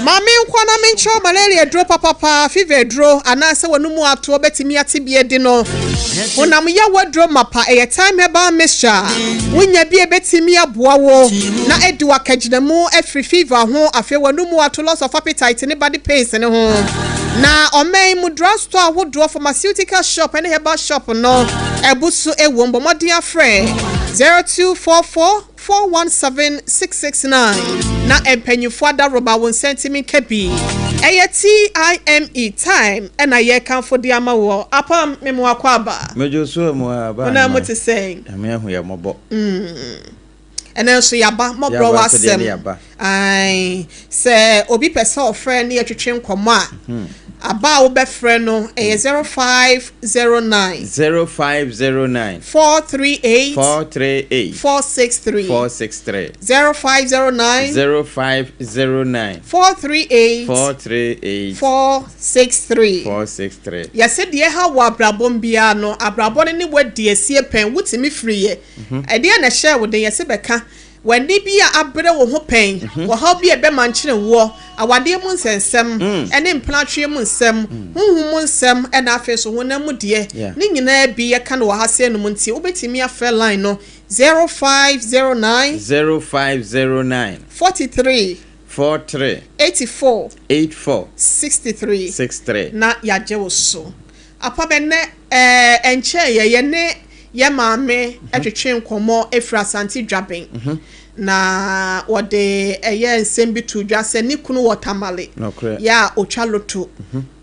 Ma menkɔ na menkyerɛw malaria aduro papapa, fever aduro, anaasɛ wɔn mu atoɔ bɛtumi ate bi adi no. Honam yaw aduro mapa, ɛyɛ Thyme Herbal Mixture. Wonya bi a ɛbɛtumi aboa wo na adi wo akagyinamu afiri fever ho, afei wɔn mu ato, loss of appetite ne body pains no ho. Na ɔman yi mu drug store ahodoɔ, pharmaceutical shop ne herbal shop no abu so wom. Bɔ mmɔden afrɛ 0244 417 669 na mpanyimfoɔ adaworoma wo nsa ntumi nka bi. Ɛyɛ TIME, time, na yɛrekamfo de ama woɔ. Apam, me mo akwaaba. Medwo so mu a ba Wo nan mu te sɛn? Nyame ahu yɛ mmɔbɔ. Ɛnɛ nso yɛaba mmɔborɔ Yɛaba nso deɛ ne w'asɛm. yɛaba. Ae, sɛ obi pɛ sɛ ɔfrɛ ne yɛtwetwe nkɔmmɔ a, aba a wobɛfrɛ no ɛyɛ 0509 0509 438 438 463. 463. 0509 0509 438 438 463. 463. Yɛsɛ deɛ ɛha wɔ abrabɔ mu biara no, abrabɔ no ne wadi asie pɛn, wotumi firi yɛ. Ɛdeɛ na ɛhyɛ wo den, yɛsɛ bɛka w'ani bi a abrɛ wo ho pɛn, wɔhaw bi a ɛbɛma nkyene woɔ, awadeɛ mu nsɛnsɛm, ɛne mpenatweɛ mu nsɛm, honhom mu nsɛm, ɛna afei so honam mu deɛ, ne nyinaa bi yɛka no wɔ ha sɛ no mu. Nti wobɛtumi afrɛ line no 0509 0509 43 43 84 84 63 63. Na yɛagye wo so. Apabɛnɛ ɛnkyɛn yɛ yɛne yɛ maame ɛtwetwe nkɔmmɔ efiri Asante Dwaben na wɔde ɛyɛ nsɛm bi to dwa sɛ ne kunu wɔ Tamale Nokorɛ. yɛ a otwa loto,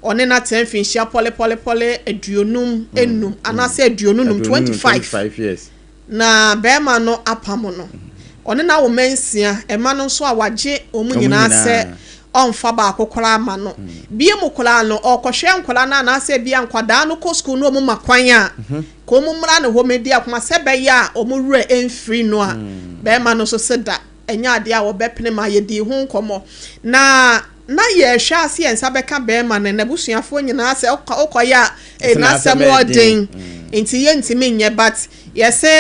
ɔne n'atena mfinhyia pɔlepɔlepɔle 55 anaasɛ 25. 25 years. Na bɛrima no apam no, ɔne n'awo mma 6, ɛma no nso a wagye wɔn Wɔn nyinaa nyinaa. sɛ ɔmfa baako koraa ma no bie mu koraa no, ɔkɔhwɛ nkwadaa no anaasɛ bia nkwadaa no kɔ sukuu no, wɔn ma kwan a ka wɔn mmra ne hɔ mɛdi akoma sɛ bɛyɛ a wɔn werɛ mfiri no a, bɛrima no nso se da ɛnyɛ adeɛ a wɔbɛpene ma. Yɛdi ho nkɔmmɔ na yɛhwɛ ase yɛn nsa bɛka bɛrima no n'abusuafoɔ nyinaa sɛ ɔkɔyɛ a Sɛ n'asɛm n'asɛm yɛ ɔden den. Nti yɛntumi nyɛ, but yɛsɛ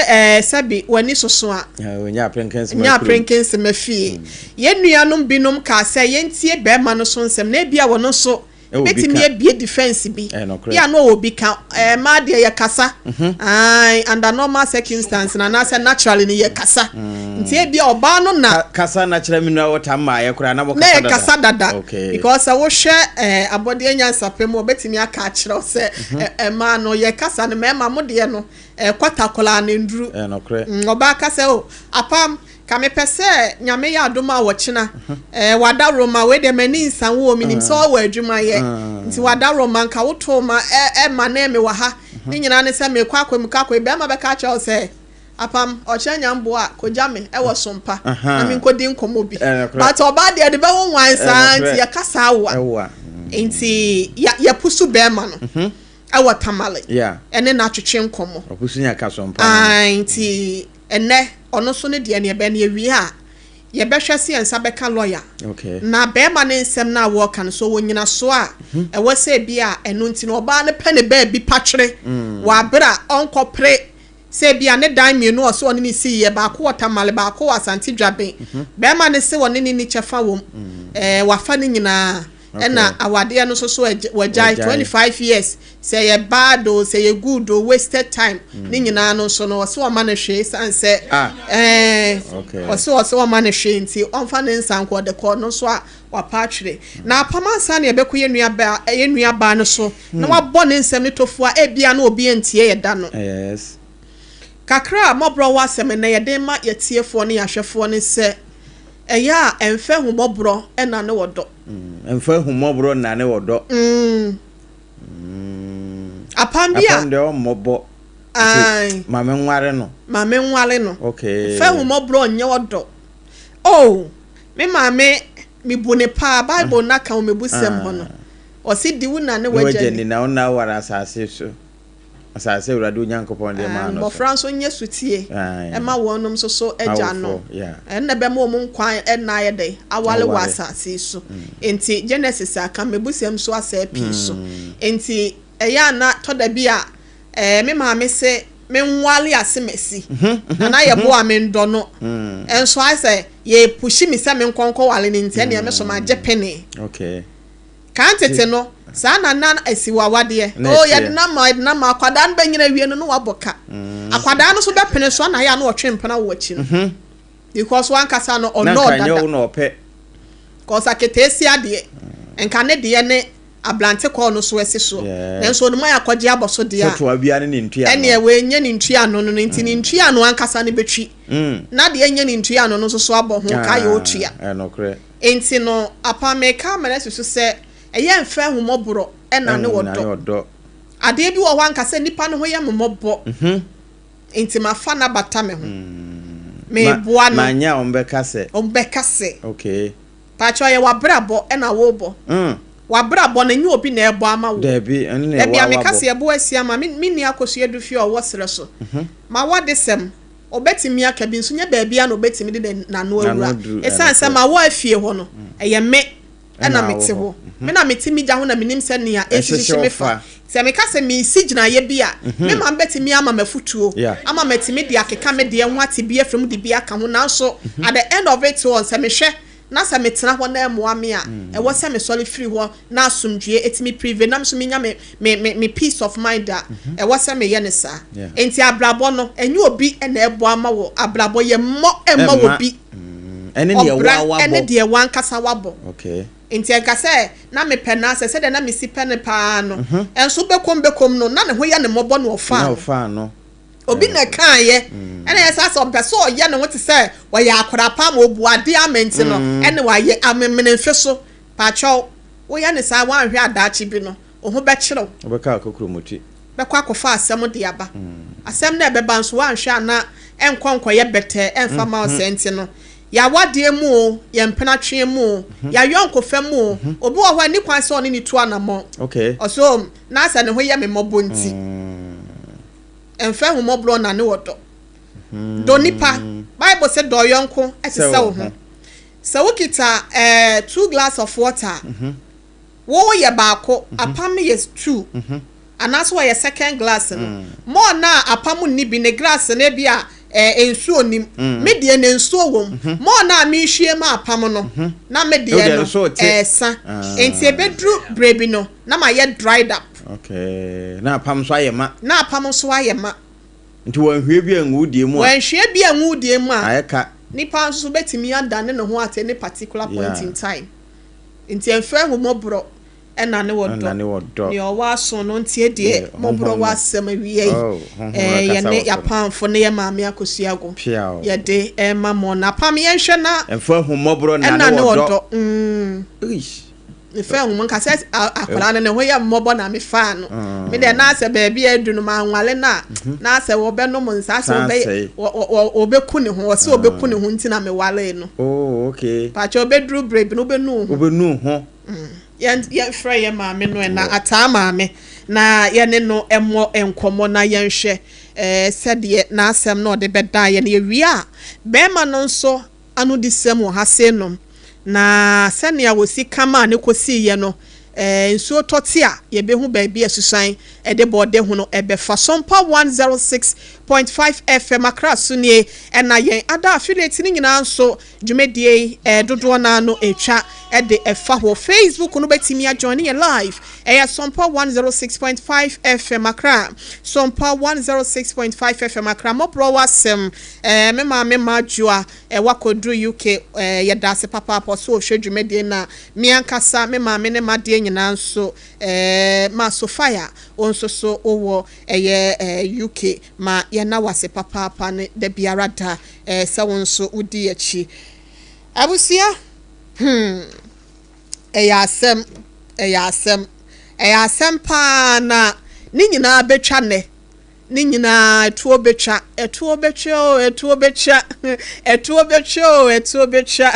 sɛbi w'ani soso a Ɔnya apenkensɛm nyɛ akurom. apenkensɛm afie. Yɛn nuanom binom kaa sɛ yɛntie bɛrima no so nsɛm na ebia wɔn nso Ɛwɔ bi bɛtumi ka. abie defence bi. Ɛyɛ nokorɛ. Bia na ɔwɔ bi ka. Mmaa deɛ, yɛ kasa. Ae, under normal circumstance na anaasɛ naturally no yɛ kasa, nti ebia ɔbaa no na Kasa na kyerɛ me nua wɔta mmaayɛ koraa na na wɔkasa yɛ kasa dada because sɛ wohwɛ abɔdeɛ nyansapɛ mu, ɔbɛtumi aka akyerɛw sɛ mmaa no yɛ kasa no, mmarima mo deɛ no kwata koraa ne nduru. Ɛyɛ nokorɛ. Ɔbaa kasa o, apam ka mepɛ sɛ Nyame yɛ adom a wɔkyena wada Roma wei deɛ m'ani nsa wo o, menim sɛ ɔwɔ adwuma yɛ nti wada Roma nka wotoo ma ɛma ne me wɔ ha ne nyinaa ne sɛ mekɔ akɔ mu kɔ akɔ bɛrima bɛka akyerɛ wo sɛ apam ɔkyerɛ nyamboa a kogya me ɛwɔ sompa na menkɔdi nkɔmmɔ bi. Ɛyɛ nokorɛ. But ɔbaa deɛ de bɛwo nwan saa Ɛyɛ nti nokorɛ. yɛkasa awoa. Ɛwoa. Nti yɛpusu bɛrima no ɛwɔ Tamale ɛne n'atwetwe nkɔmmɔ. Ɔpusu nya ka so mpa no. Ae, nti ɛnɛ ɔno nso ne deɛ ne yɛbɛ ne yɛwie a, yɛbɛhwɛ sɛ yɛn nsa bɛka lɔya na bɛrima ne nsɛm no a wɔreka no so wɔ nyinasoɔ a ɛwɔ sɛ bi a ɛno nti no ɔbaa no pɛ ne baabi patwere wɔ abere a ɔnkɔpere sɛ bi a ne dan mmienu a ɔsɛ ɔne ne si yɛ, baako wɔ Tamale, baako wɔ Asante Dwaben. Bɛrima ne se wɔne ne ni kyɛfa wɔ mu, wafa ne nyinaa ɛna awadeɛ no nso so wagyae. Wagyae. 25 years, sɛ yɛ bad o, sɛ yɛ good o, wasted time ne nyinaa no nso no, ɔsɛ ɔma no hwee san sɛ ɔsɛ ɔma no hwee nti ɔmfa ne nsa nkɔ ɔde kɔ no nso a wapa atwere. Na apam ansa na yɛbɛkɔ yɛ nua baa, yɛ nua baa no so na wabɔ ne nsɛm ne tofu a ebia na obi ntie yɛ da no kakra a mmɔborɔ wɔ asɛm nnɛ yɛde ma yɛtiefoɔ ne yɛahwɛfoɔ ne sɛ ɛyɛ a ɛmfɛ hu mmɔborɔ ɛna ne wɔ dɔ. Mfa ahummɔborɔ nnane wɔ dɔ. Apam bi a Apam deɛ ɔmmɔbɔ. Ae. Ma me nware no. Ma me nware no. Fɛ ahummɔborɔ nyɛ ɔdɔ o. Me maame mebu ne paa. Bible na ka wo mebu sɛm hɔ no, ɔse di wo na ne Ne wagya wagya ni. ni na wo na aware asase so. Asase Awurade Onyankopɔn de maa no so. Mmɔfra nso nyɛ sutie ɛma wɔnom nso so agya no. Awofoɔ, yeah. Ɛnna bɛma wɔn nkwan ɛna ayɛ dɛ awale wɔ Aware. asase yi so. Nti Genesis aka mebusɛm so asɛe pii so. Nti ɛyɛ ana tɔda bi a me maame se Menwale asemasi na na yɛboa a mendɔ no nso ayɛ sɛ yɛpushi me sɛ menkɔ nkɔwale no nti ɛneɛ me so magye pene. Okay. Kan tete no saa na na asi wɔ awadeɛ. Oh yɛde no ama yɛde no ama akwadaa no bɛnyina awie no na wabɔ ka. Akwadaa no so bɛpene so ana ayɛ a na ɔtwe mpena wɔ akyi no. Because wankasa no Na ɔnnɔɔ nka nyɛ dada. wo na ɔpɛ. Cause aketeesia deɛ nka ne deɛ ne abrante kɔɔ no so asi soɔ. Nanso onim ayɛ akɔgye abɔ so deɛ a, Sɛ toa biara ne ne ntuano. ɛnneɛ wei nyɛ ne ntuano no no nti ne ntuano ankasa no bɛtwi. Na deɛ ɛnyɛ ne ntuano no nso so abɔ ho ka ayɛ ɔtua. Ɛyɛ nokorɛ. Nti no, apa meka ama no asi so sɛ ɛyɛ mfa ahummɔborɔ ɛna ne ɔdɔ. Adeɛ bi wɔ hɔ a anka sɛ nipa no ho yɛ me mmɔbɔ nti mafa no abata me ho. Meboa no. Manyɛ a wɔbɛka sɛ. Wɔbɛka sɛ. Okay. Pakyɛw ɛyɛ w'abrabɔ na worebɔ. W'abrabɔ no ɛnyɛ obi na ɛrebɔ ama wo. Dabi, ɛno na Dabi ɛwɔ a meka awabɔ. sɛ yɛbɔ asi ama me me nua Akosua Adufie a ɔwɔ serɛ so. M'awadesɛm, ɔbɛtumi aka bi nso nyɛ baabiara na ɔbɛtumi de n'ano N'ano awura. aduru, Ɛsiane sɛ ɛnokorɛ. m'awɔ afie hɔ no, ɛyɛ me na Ɛna mete awɔ hɔ. hɔ. Me na mete me gya ho na menim sɛnea Ɛhyehye ɛhyehye wo me fa. fa. Sɛ meka sɛ meresi gyinaeɛ bi a, me maame bɛtumi ama me afotuo, ama matumi de akeka me deɛ ho ate bi afiri mu de bi aka ho. Nanso at the end of it all, sɛ mehwɛ na sɛ metena hɔ na ɛmmoa me a, ɛwɔ sɛ mesɔre firi hɔ na asomdwoeɛ tumi prevail na me nso menya me, me, me, me peace of mind a, ɛwɔ sɛ meyɛ no saa. Enti abrabɔ no, ɛnyɛ obi na ɛbɔ ama wo. Abrabɔ, yɛmmɔ mma obi. Ɔbra ne deɛ w'ankasa wabɔ. Nti ɛnka sɛ na mepɛ no asɛ sɛdeɛ na mesi pɛ no paa no, nso bɛkom bɛkom no, na ne ho yɛ no mmɔbɔ na ɔfaa no. Obi na ɛkaeɛ, ɛna ɛyɛ saa sɛ ɔmpɛ sɛ ɔyɛ ne ho te sɛ ɔyɛ akwadaa paa ma ɔbu adeɛ ama nti no, ɛna wayɛ amemene mfe so. Pakyɛw, woyɛ no saa a, woanhwɛ a daakye bi no, wo ho bɛkyere wo. Wobɛka akokuromoti. Bɛkɔ akɔfa asɛm de aba. Asɛm no a ɛbɛba nso, woanhwɛ a na ɛnkɔ nkɔyɛ bɛtɛɛ ɛmfa mma wo. Saa nti no, yɛn awadeɛ mu o, yɛn mpenatweɛ mu o, yɛn ayɔnkofa mu o, obi wɔ hɔ a, ɛnni kwan sɛ ɔne no tu anammɔn. Ɔse o, na sɛ ne ho yɛ me mmɔbɔ nti. Ɛmfa ahummɔborɔ nnane ɔdɔ. Dɔ nipa. Bible se dɔ ɔyɔnko te sɛ wo ho. Sɛ wokita eh, 2 glass of water a, wo yɛ baako, apam no yɛ two. Anaasɛ wɔyɛ second glass no. More no a apam nni bi, ne glass no ebi a eh, nsuo nnim. Me deɛ na nsuo wɔ mu. More no a mehwie ma apam no, na me deɛ no ɛɛsa. Nti ebeduru berɛ bi no, na mayɛ dried up. Okay. Na apam nso ayɛ ma. Na apam nso ayɛ ma. Nti wɔanhwie bi angu wo deɛ mu a. Wɔanhwie bi angu wo deɛ mu a. Ayɛ ka. Nipa nso so bɛtumi adane ne ho at any particular point in time. Nti ɛmfa ahummɔborɔ ɛna ne wɔ dɔ. Nea ɔwɔ aso no ntie deɛ mmɔborɔ wɔ asɛm awia yi. Ɛɛ yɛne yɛapamfo ne yɛ maame Akosua Ago yɛde ɛrema mo. Na apam yɛnhwɛ na. Ɛmfa ahummɔborɔ na ne wɔ dɔ. Mefaa hu mu nka sɛ akwadaa no ne ho yɛ mmɔbɔ na mefaa no. Mm. Me deɛ na sɛ baabi a adu no manwale no a mhm. na sɛ wɔbɛnom nsa sɛ wɔbɛ wɔbɛku ne ho wɔsɛ wɔbɛku ne ho nti na mewalee no. Oh, okay. Paakyɛ ɔbɛduru bere bi no wobɛnu ho. Wobɛnu ho. Mm. Yɛn yɛmfrɛ yɛn maame no ɛna ataa maame na yɛne no mmɔ nkɔmmɔ na yɛnhwɛ ɛɛ sɛdeɛ n'asɛm no ɔde bɛda yɛn yɛwie a bɛrima no nso anodisɛm wɔ ha sei nom, na sɛnea wɔsi ka maa no kɔsiiɛ no, eh, nsuo tɔ te a, yɛbɛhu baabi a susan de bɔɔde hono bɛfa. Sompa 106.5 FM Accra so nie, ɛna yɛn ada affiliate no nyinaa nso dwumadie yi eh, dodoɔ no ara no ɛtwa de ɛfa hɔ. Facebook no bɛtumi ajoin yɛn live, ɛyɛ Sompa 106.5 FM Accra, Sompa 106.5 FM Accra, mmɔborɔ wɔ asɛm. Eh me maame Marjoa eh wakɔduru UK eh yɛdaase papaapa ɔsɛ ɔhwɛ dwumadie no a me ankasa me maame ne madeɛ nyinaa nso eh ma Sophia wo nso so wowɔ ɛyɛ eh UK ma yɛna wase papaapa ne da biara da eh sɛ wo nso wodi akyi abusua hmm ɛyɛ asɛm ɛyɛ asɛm ɛyɛ asɛm paa na ne nyinaa bɛtwa nnɛ Ne nyinaa ɛtoɔ bɛtwa, ɛtoɔ bɛtwa o, ɛtoɔ bɛtwa, ɛtoɔ bɛtwa o, ɛtoɔ bɛtwa.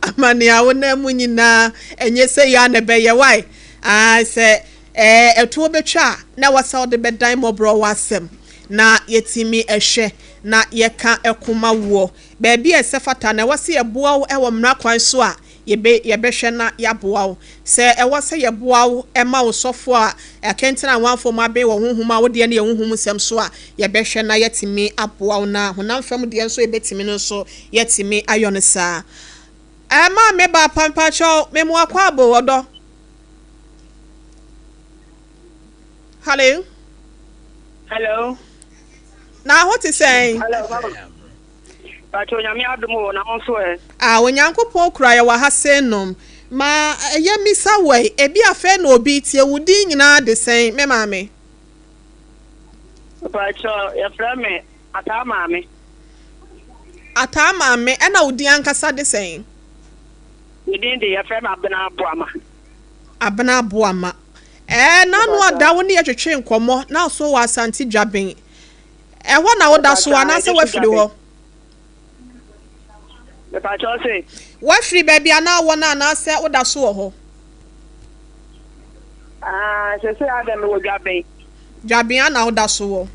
Amane a wonam mu nyinaa, ɛnyɛ sɛ yɛ a na ɛbɛyɛ wae. Ae sɛ ɛɛ ɛtoɔ bɛtwa a, na ɛwɔ sɛ wode bɛdan mmɔborɔ w'asɛm na yɛtumi hwɛ na yɛka ɛko ma woɔ. Baabi a ɛsɛ fata na ɛwɔ sɛ yɛboa wo wɔ mmara kwan so a, yɛbɛ yɛbɛhwɛ na yɛaboa wo. Sɛ ɛwɔ sɛ yɛboa wo ma wo sɔfo a akɛntɛn a wɔamfa mu aben wɔ honhom a wo deɛ no yɛ honhom nsɛm so a, yɛbɛhwɛ na yɛatumi aboa wo na honam fam deɛ nso yɛbɛtumi no nso yɛatumi ayɔ no saa. Ɛɛ maame ba pa mpakyɛw me mo akwaabo ɔdɔ. Hello. Hello. Na ho te sɛn? Hello mama. Pacho nyame adom o na ho nso ɛ. Ah Onyankopɔn kura yɛ wɔ ha sei nom. Ma yɛ misa wɔ yi ebi afei na obi tie wo din nyinaa de sɛn me maame? Pacho yɛfrɛ me Ataa Maame. Ataa Maame ɛna wo din ankasa de sɛn? Me din de yɛfrɛ me Abena Boama. Abena Boama. Ɛɛ n'ano ada wo ne yɛ twetwe nkɔmmɔ na so wɔ Asante Dwaben. Ɛhɔ na woda so anaasɛ woafiri hɔ? Mepakyɛw se. Woafiri baabi a na wɔ no anaasɛ woda so wɔ hɔ? Ah, sese adɛ mewɔ Dwaben. Dwaben a na woda so wɔ.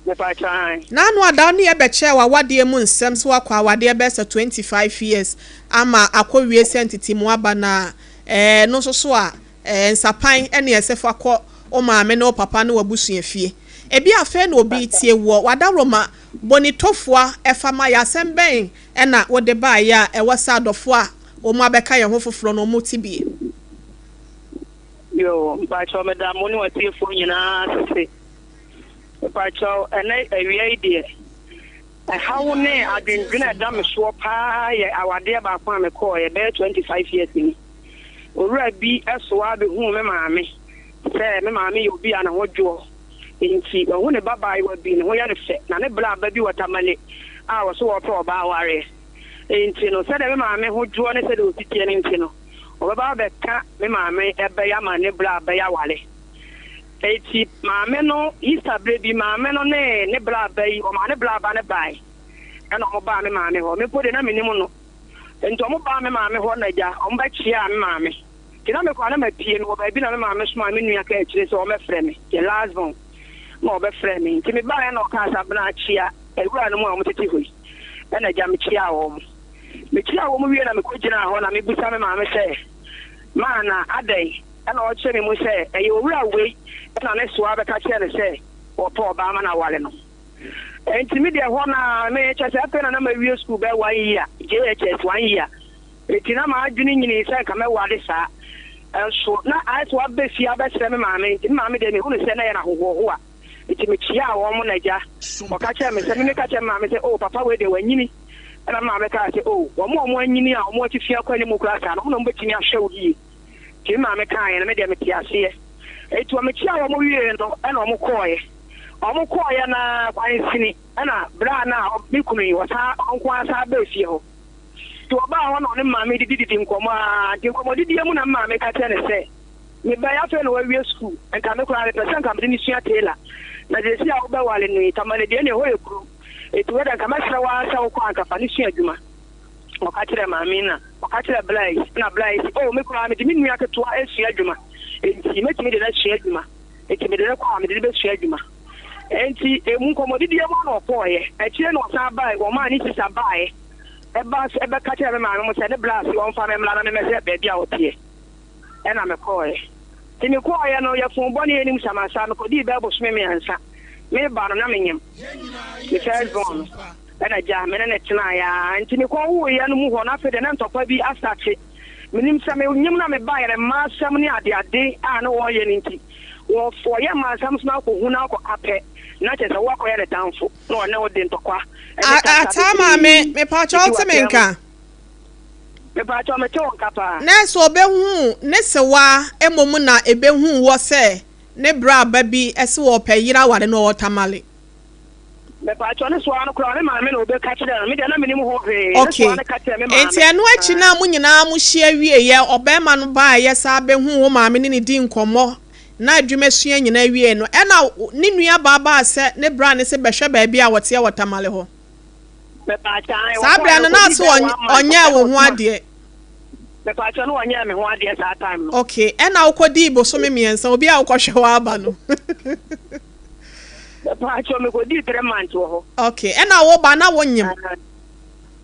Mepakyɛw ae. N'ano ada wo ne yɛ bɛkyɛɛ w'awadeɛ mu nsɛm sɛ woakɔ awadeɛ bɛyɛ sɛ 25 years ama akɔwie sɛ ntetemu aba no a, ɛɛ no nso so a, ɛɛ nsapan ne ɛsɛ fa kɔ wo maame ne wo papa ne w'abusua fie. Ebia afei na obi retie woɔ. W'adaworoma, bonitofoa fa ma yɛ. Asɛm bɛn na wode baeɛ a ɛwɔ sɛ adɔfoɔ a wɔabɛka yɛn ho foforɔ no wɔte bie? Yoo, mpakyɛw meda mo ne w'atiefoɔ nyinaa ase. Mpakyɛw ɛnɛ awia yi deɛ, ɛhaw ne adwendwene a ɛda me soɔ paa yɛ awadeɛ baako a mekɔɔeɛ bɛyɛ 25 years ni. Owura bi soa bɛhuu me maame sɛ me maame yɛ obi a ne ho dwoɔ nti wahu ne ba baayewa bi ne ho yɛ no fɛ na ne bra ba bi wɔ Tamale a ɔso ɔrepɛ ɔbaa awareɛ nti no sɛdeɛ me maame ho dwoɔ ne sɛdeɛ ɔsi teɛ no nti no ɔbɛba abɛka me maame ɛbɛyɛ ama ne bra ba yi aware. Enti maame no Easter berɛ bi maame no ne ne bra ba yi ɔmaa ne bra ba no bae ɛna ɔmo baa me maame hɔ me mpo deɛ na menim no. Nti ɔmo baa me maame hɔ na agya ɔmo bɛ kyeaa me maame. Nti na me koraa na mapue, mewɔ baabi na me maame somaa me nua kaa akyire sɛ ɔmɛfrɛ me, yɛ last born, na ɔbɛfrɛɛ me. Nti me baeɛ na ɔkaa sɛ Abena kyea awura nom a ɔmo tete hɔ yi. Ɛna agya me kyeaa wɔn. Me kyeaa wɔn wie na me kɔ gyinaa hɔ na me bisa me maame sɛ, Maa na adɛn? Ɛna ɔkyerɛ me mu sɛ ɛyɛ owura wei na ne soa bɛka kyerɛɛ no sɛ ɔpɛ ɔbaa ma no aware no. Enti me deɛ hɔ no ara me kyerɛ sɛ afei na na mawie sukuu bɛyɛ one year, JHS one year. Enti na m'adwene nyinii sɛ nka mɛware saa. Nso na ayɛ sɛ waba fie abɛsrɛ me maame nti me maame deɛ mehu no sɛ na ɛyɛ no ahohoahoa. Enti mekyiaa wɔn na agya ɔka kyerɛɛ me sɛ me meka kyerɛɛ me maame sɛ oh papa wei deɛ wanyini. Ɛna me maame kaa sɛ oh wɔn a wɔanyini a wɔn atifi akɔ anim koraa saa no wɔn na wɔbɛtumi ahwɛ wo yie. Nti me maame kaeɛ no me deɛ mete aseɛ. Enti wɔkyiaa wɔn wieeɛ no ɛna wɔkɔeɛ. Ɔmo kɔɔeɛ no ara kwan sini ɛna berɛ a na me kunu yi ɔsan ɔno nko ara san baa fie hɔ. Nti ɔbaa hɔ na ɔne me maame didi didi nkɔmmɔ ara nti nkɔmmɔdidie mu na me maame ka kyerɛ no sɛ me ba yi afei na wawie sukuu nka me koraa mepɛ sɛ nka mede no sua tailor na seesei a wobɛware no yi Tamale deɛ ɛne ɛhɔ yɛ kuro nti wei deɛ nka mɛsrɛ wo ara sɛ wokɔ a nka fa no sua adwuma. Ɔka kyerɛɛ maame yi na ɔka kyerɛɛ bla yi na bla yi se oh me koraa mede me nua ketewa resua adwuma nti mɛtumi de no asua adwuma. Enti mede no kɔ a, mede no bɛsua adwuma. Enti emu nkɔmmɔdidie mu ara na ɔkɔeɛ. Akyire no ɔsan baeɛ, wɔmaa ne sista baeɛ ba bɛka kyerɛɛ me maame mo sɛ ne bra se ɔmfa me mmra na memmɛhwɛ baabi a ɔteɛ. Ɛna mekɔeɛ. Nti mekɔeɛ no, yɛfoo bɔne anim samasa. Mekɔdii bɛyɛ bosome mmiɛnsa. Mereba no, na menyem me first born no. Ɛna gya, me ne no tenaeɛ ara. Nti mekɔwoeɛ no mu hɔ no, afei deɛ na ntɔkwa bi astate. Menim sɛ menyem na mebaeɛ no mmaa asɛm ne adeade a na wɔreyɛ no nti, wɔ wɔyɛ mmaa asɛm so na wokɔhu na wokɔka pɛ, na kyerɛ sɛ woakɔyɛ ne tamfo na ɔne wo de ntɔkwa ne kasa Ataa maame, bebree mepaakyɛw di wote me w'atɛm. nka? Mepaakyɛw mete wo nka paa. Nɛɛse ɔbɛhuu ne sewaa mmom na ɛbɛhuu wɔ sɛ ne bra ba bi se ɔɔpɛ yere aware no ɔwɔ Tamale. Mepaakyɛw ne soa no koraa me maame na ɔbɛka kyerɛɛ no, me deɛ na menim ho hwee, ne Okay. soa no ka kyerɛɛ me maame. Nti ɛno akyi no a mo nyinaa mo hyia wieɛ, ɔbarima no baeɛ saa bɛhuu wo maame ne no dii nkɔmmɔ na adwuma sua nyinaa wiee no, ɛna ne nua baa baa sɛ ne bra no se bɛhwɛ baabi a ɔteɛ wɔ Tamale hɔ. Mepaakyɛw ae, Saa wɔkɔɔeɛ berɛ no no na ɔkɔdii ase bɛyɛ one month ɔnyɛɛ ɛna wo ho ɔsoma. adeɛ. Mepaakyɛw na ɔnyɛɛ me ho adeɛ saa time no. Okay, ɛna wokɔdii bosome mmiɛnsa, obi a wokɔhwɛ w'aba no. Mepaakyɛw mekɔdii 3 months wɔ hɔ. Okay, ɛna wo ba na wonyem?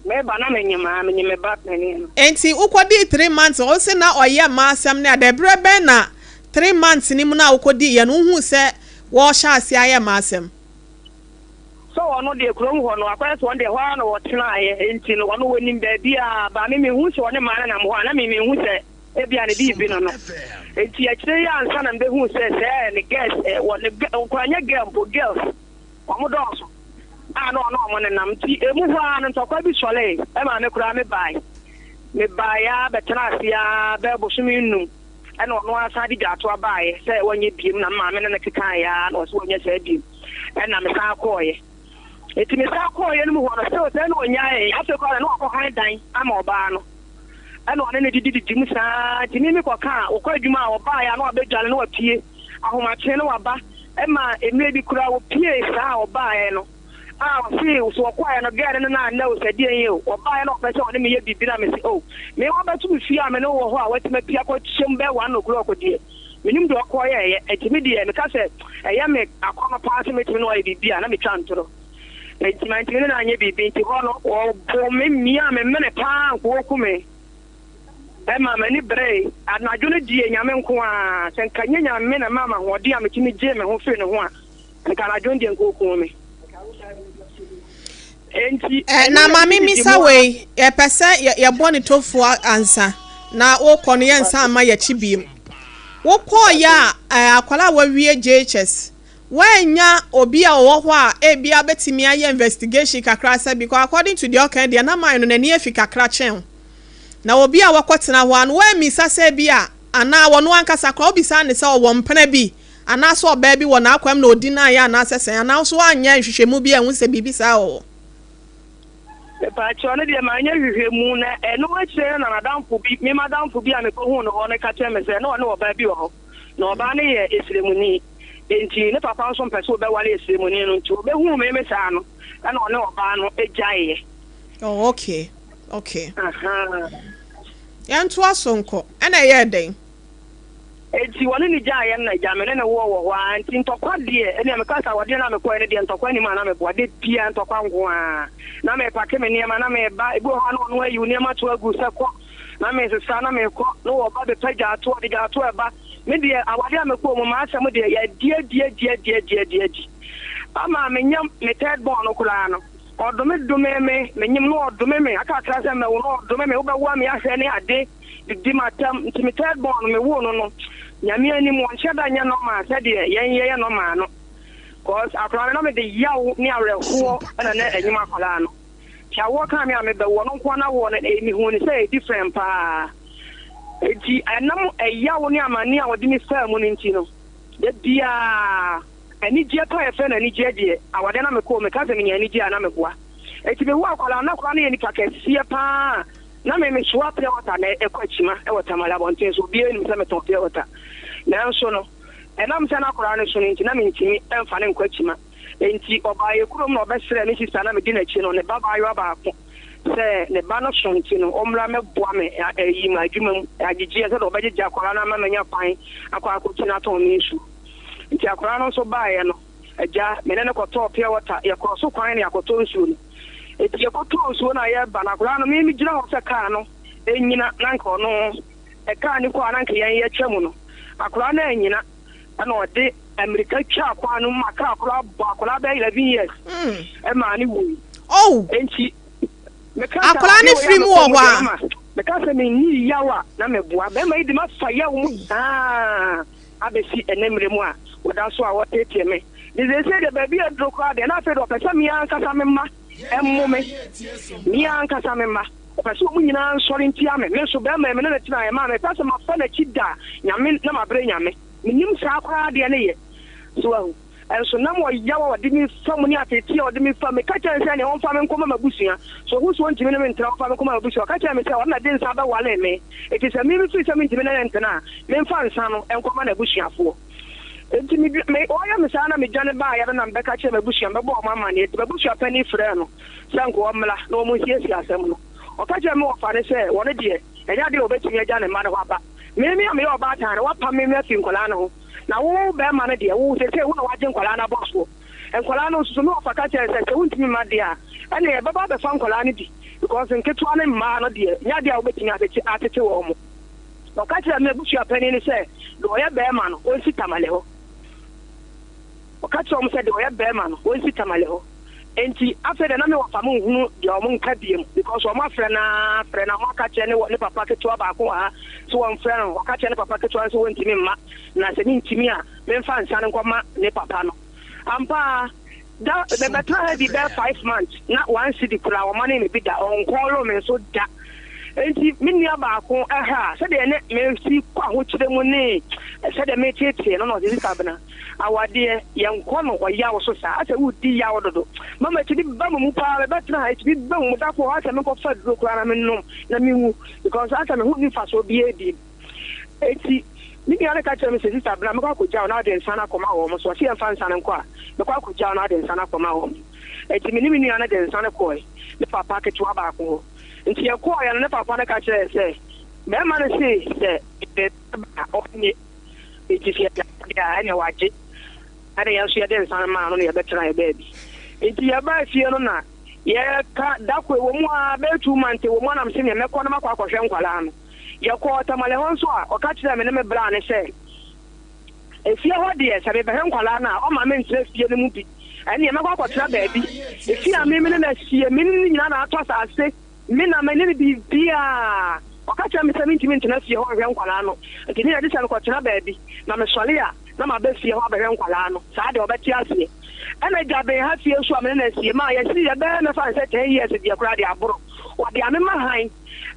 Meba na menyem aa, menyem me ba panin no. Enti wokɔdii 3 months, wose na ɔyɛ mmaa asɛm ne ade, berɛ bɛn na 3 months no mu no a wokɔdiiɛ no wohuu sɛ wɔrehyɛ aseɛ ayɛ mmaa asɛm? Sɛ ɔno deɛ kurom hɔ no akɔyɛ sɛ ɔno deɛ ɛhɔ ara na ɔtenaeɛ nti no ɔno ɔnim baabiara, but me menhu sɛ ɔne mmaa no nam hɔ a na me menhu sɛ ebia ne biribi no no. Nti akyire yi ansa na mebɛhuu sɛ sɛɛ ne girls, wɔ ne nkwadaa nyɛ girl mpo, girls, wɔn dɔɔso a na ɔne wɔn nenam. Nti emu hɔ ara no ntɔkwa bi sɔree ɛmaa me koraa mebae. Mebaeɛ ara bɛtenaa ase ara bɛyɛ bosome nnum ɛna ɔno ara san de dwaatoa baeɛ sɛ wanyɛ biem na me maame ne no kekaeɛ ara na ɔse wanyɛ saa biem ɛna mesan kɔeɛ. Nti mesan kɔeɛ no mu hɔ no still sɛ na ɔnyaee. Afei koraa deɛ na wakɔhan dan ama ɔbaa no ɛna ɔne no didididi mu saa nti me mekɔkaa ɔkɔ adwuma a ɔbaeɛ a na wabɛdwale na wapue ahomakye na waba Ɛma mmerɛ bi koraa ɔpuee saa a ɔbaaɛ no a ɔse sɛ ɔkɔɔɛ no girl no ne no anna o sɛ deɛn o ɔbaaɛ na ɔpɛ sɛ ɔne me yɛ biribi na mese oh me wabɛto me fie a me ne wo wɔ hɔ a watumi apue akɔ hyɛm bɛyɛ 1 o'clock deɛ menim deɛ ɔkɔɔyɛɛyɛ nti me deɛ meka sɛ ɛyɛ me akɔnɔ paa sɛ mɛtumi ne wo ayɛ biribi a na metwa ntorɔ nti mantumi ne no anyɛ biribi nti hɔ no ɔboo me miaa me mene paa nka ɔku me. Ɛmaa m'ani beree. Anadwo no deɛ, Nyame nko ara. Sɛ nka nyɛ Nyame na ɛmaa me ahoɔden a metumi gyee me ho firii ne ho a, nka anadwo no deɛ nka ɔkuu me. Enti, Eh, ɛno na na ma metumi didi memmisa mu ara. wei, yɛpɛ sɛ yɛ, yɛbɔ ne tofoa ansa na wokɔ no yɛnsan mma yɛakyi biom. Wokɔeɛ a, eh, akwadaa a wawie JHS, Woannya obi a ɔwɔ hɔ a ebia obetumi ayɛ investigation kakra sɛ because according to deɛ ɔka yi deɛ na man no n'ani afi kakra kyɛn wo. Na obi a wakɔtena hɔ a no woammisa sɛ ebia anaa ɔno ankasa koraa wobisaa no sɛ ɔwɔ mpena bi anaasɛ ɔbaa bi wɔ n'akwam na ɔdi no ayɛ anaasɛ sɛn anaa wo nso woanyɛ nhwehwɛmu bi anhu sɛ biribi saa wɔ hɔ. Mepaakyɛw, ɛno deɛ manyɛ nhwehwɛmu na ɛno akyire no na n'adamfo bi, me m'adamfo bi a mekɔhuu no hɔ no ka kyerɛɛ me sɛ na ɔne ɔbaa bi wɔ hɔ. Na ɔbaa no yɛ Esremuni, enti ne papa nso mpɛ sɛ ɔbɛware Esremuni no, nti ɔbɛhuu me me saa no, ɛna ɔne ɔbaa no gyaeɛ. Oh, okay, okay. Ahaa. Yɛntoa so nkɔ. Ɛna ɛyɛɛ dɛn? Enti wɔne no gyaeɛ no na agya me ne no woɔ wɔ hɔ ara, nti ntɔkwa deɛ, ɛnneɛ meka sɛ awadeɛ no a mekɔeɛ no deɛ ntɔkwa nni mu a na meboa, da biara ntɔkwa nko ara. Na mepake me nneɛma na meba, ebi wɔ hɔ a na ɔno ayi wo nneɛma to agu sɛ kɔ, Na mesesa na mekɔ na wɔba bɛpa gyaatoɔ de gyaatoɔ ɛba. Me deɛ awadeɛ a mekɔɔ mu m'asɛm deɛ yɛadi adi adi adi adi adi adi ama menya me third born no koraa no ɔdome dome me menyem no ɔdome me akakra sɛ mɛwo no ɔdome me wobɛwo a me ahwɛ ne ade didi m'atam nti me third born no mewoo no no Nyame anim ɔnhyɛ da nyɛ normal sɛdeɛ yɛn yɛyɛ normal no cause akwadaa no na mede yaw ne awerɛhoɔ na na ɛnyem akwadaa no. Nti awoɔ kaa me a mebɛwoɔ no nkoa no awoɔ no eh, mehuu no sɛ ɛyɛ different paa. Nti ɛnam ɛyaw ne amanneɛ a wɔde me faa mu no nti no, da biara anigyeɛ paa a yɛfrɛ no anigyeɛ deɛ, awadeɛ na mekɔɔ mu, meka sɛ menya anigyeɛ a na meboa. Nti mewoo akwadaa no, na akwadaa no yɛ nipa kɛseɛ paa a na me mesoa pure water na ɛkɔ akyima wɔ Tamale abɔnten so, obiara nim sɛ metɔn pure water. Nanso no, ɛnam sɛ na akwadaa no so no nti na mentumi mfa no nkɔ akyima. Enti ɔbaa yɛn kurom na ɔbɛsrɛɛ me sista a na medi n'akyi no ne ba baayewa baako sɛ ne ba no so nti no ɔmmra mmɛboa me ayi m'adwuma mu agyegyeɛ sɛdeɛ ɔbɛgyegye akwadaa no ama manya kwan akɔ akɔkyini atɔn me nsuo. Nti akwadaa no nso baeɛ no, agya, me ne no kɔtɔɔ pure water, yɛkɔɔ so kwan na yɛakɔtɔ nsuo no. Enti yɛkɔtɔɔ nsuo no a yɛreba no, akwadaa no, me megyina hɔ sɛ kaa no nnyina na anka ɔno kaa no kɔ a na anka yɛn yɛtwa mu no, akwadaa no annyina ɛna ɔde Mmirika twaa kwan no mu ma kaa koro abɔ akwadaa bɛyɛ 11 years ɛmaa ne wui. Oh! Enti meka sɛ Akwadaa no adeɛ wei a firi mu mekɔ wɔ mu hɔ deɛ a. mama meka sɛ menni yaw a na meboa bɛrima yi de mafa yaw mu saa abɛsi ɛnɛ mmerɛ mu a wɔda so a wɔteetee me de seesei deɛ baabi a aduro koraa deɛ na afei deɛ ɔpɛ sɛ me ankasa me mma ɛmmo me me ankasa me mma ɔpɛ sɛ wɔn nyinaa nsɔre ntia me me nso bɛrima yi me ne no tenaeɛ maa mepɛ sɛ mafa n'akyi da Nyame na mabrɛ Nyame. Mennim saa koraa adeɛ no yɛ. So wahu? Nso nam ɔyaw a ɔde me fa mu ne ateetee a ɔde me fa mu, meka kyerɛɛ no sɛ ɛnneɛ ɔmfa me nkɔma m'abusua. So ɔhu sɛ ɔntumi ne me ntena a, ɔmfa me nkɔma m'abusua. Ɔka kyerɛɛ me sɛ ɔno na ɛde nsa bɛwaree me, enti sɛ me mefiri sɛ mentumi ne no ntena a, memfa nsa no nkɔma n'abusuafoɔ. Enti me, me, ɔreyɛ me saa na medwane baeɛ no na mebɛka kyerɛɛ m'abusua, mebɛbɔɔ wɔn amanneɛ. Enti m'abusua panin frɛɛ no sɛ anka ɔmmra na wɔnsiesie asɛm no. Ɔka kyerɛɛ me wɔfa no sɛ ɔno deɛ, ɛnyɛ adeɛ a ɔbɛtumi agya ne mma no hɔ aba. Me me a meyɛ ɔbaatan no, woapam me afi nkwadaa no ho, na wo barima no deɛ, wo seesei wo na woagye nkwadaa no abɔ soɔ. Nkwadaa no nso so, me wɔfa ka kyerɛɛ no sɛ, sɛ wontumi mma deɛ a, ɛnneɛ yɛbɛba abɛfa nkwadaa no bi. Because nketewa ne mmaa no deɛ, nyɛ adeɛ a wobɛtumi atete atete wɔn. Ɔka kyerɛɛ me abusua panin no sɛ, deɛ ɔyɛ barima no, ɔnsi Tamale hɔ. Ɔka kyerɛɛ wɔn sɛ, deɛ ɔyɛ barima no, ɔnsi Tamale hɔ. Enti afei deɛ na me wɔfa mo nhunu deɛ wɔn nka biom because wɔn afrɛ no ara frɛ no wɔn aka kyerɛ ne ne papa ketewa baako wɔ ha sɛ wɔmfrɛ no. Ɔka kyerɛ ne papa ketewa no sɛ wɔntumi mma na sɛ mentumi a memfa nsa no nkɔma ne papa no. Ampa ara, da mebɛtena ha di bɛyɛ 5 months na 1 cedi koraa wɔma ne me bi da, ɔnkɔɔloo me nso da. Enti me nua baako ɛha a sɛdeɛ ne mesi kɔ ahokyerɛ mu ne sɛdeɛ metetee no na ɔsɛ, "Sister Abena, awadeɛ yɛnkɔ no ɔyaw so saa, asɛ wodi yaw dodo." Mama, ɛtumi ba mu mu paa. Mebɛtena ha, ɛtumi ba mu mu da kɔ hɔ asɛ menkɔfa duro koraa na menom na mewu because asɛ me ho ni mfasoɔ biara bi. Eti me nua no ka kyerɛ me sɛ, "Sister Abena, mekɔ akɔgya wo na wode nsa no akɔma wɔn so." Ɔse yɛmfa nsa no nkɔ a, mekɔ akɔgya wo na wode nsa no akɔma wɔn. Eti me ne me nua no de nsa no kɔe ne papa ketewa baako hɔ. Nti yɛkɔɔeɛ no, ne papa no ka kyerɛɛ sɛ bɛrima no se sɛ ba a ɔnnye, nti sɛ yɛde adeɛ a ɛneɛ wagye. Ɛne yɛn nso yɛde nsa no maa no na yɛbɛtena yɛ baabi. Nti yɛbaa fie no na yɛka dako ɛwɔ mu a bɛyɛ 2 months ɛwɔ mu anam sɛ neɛ mɛkɔ no makɔ akɔhwɛ nkwalaa no. Yɛkɔɔ Tamale hɔ nso a, ɔka kyerɛɛ me ne me braa ne sɛ efie hɔ deɛ, sɛ mebɛhwɛ nkwalaa no a, ɔma mentena fie no mu bi, ɛneɛ mɛkɔ akɔtena baabi. Efie a me me ne no asie, me ne no nyinaa na atɔ asase, me na me ne no biribiaa. Ɔka kyerɛ me sɛ mentumi ntena fie hɔ nhwɛ nkwalaa no, nti ne yɛde sɛ mekɔtena baabi na mesɔre a na maba fie hɔ abɛhwɛ nkwalaa no, saa deɛ ɔbɛte aseɛ. Ɛna gyaben ha fie nso a me ne no asie ma yɛsi yɛbɛyɛ mɛfa ne sɛ 10 years deɛ koraa de aboro, wɔde amema han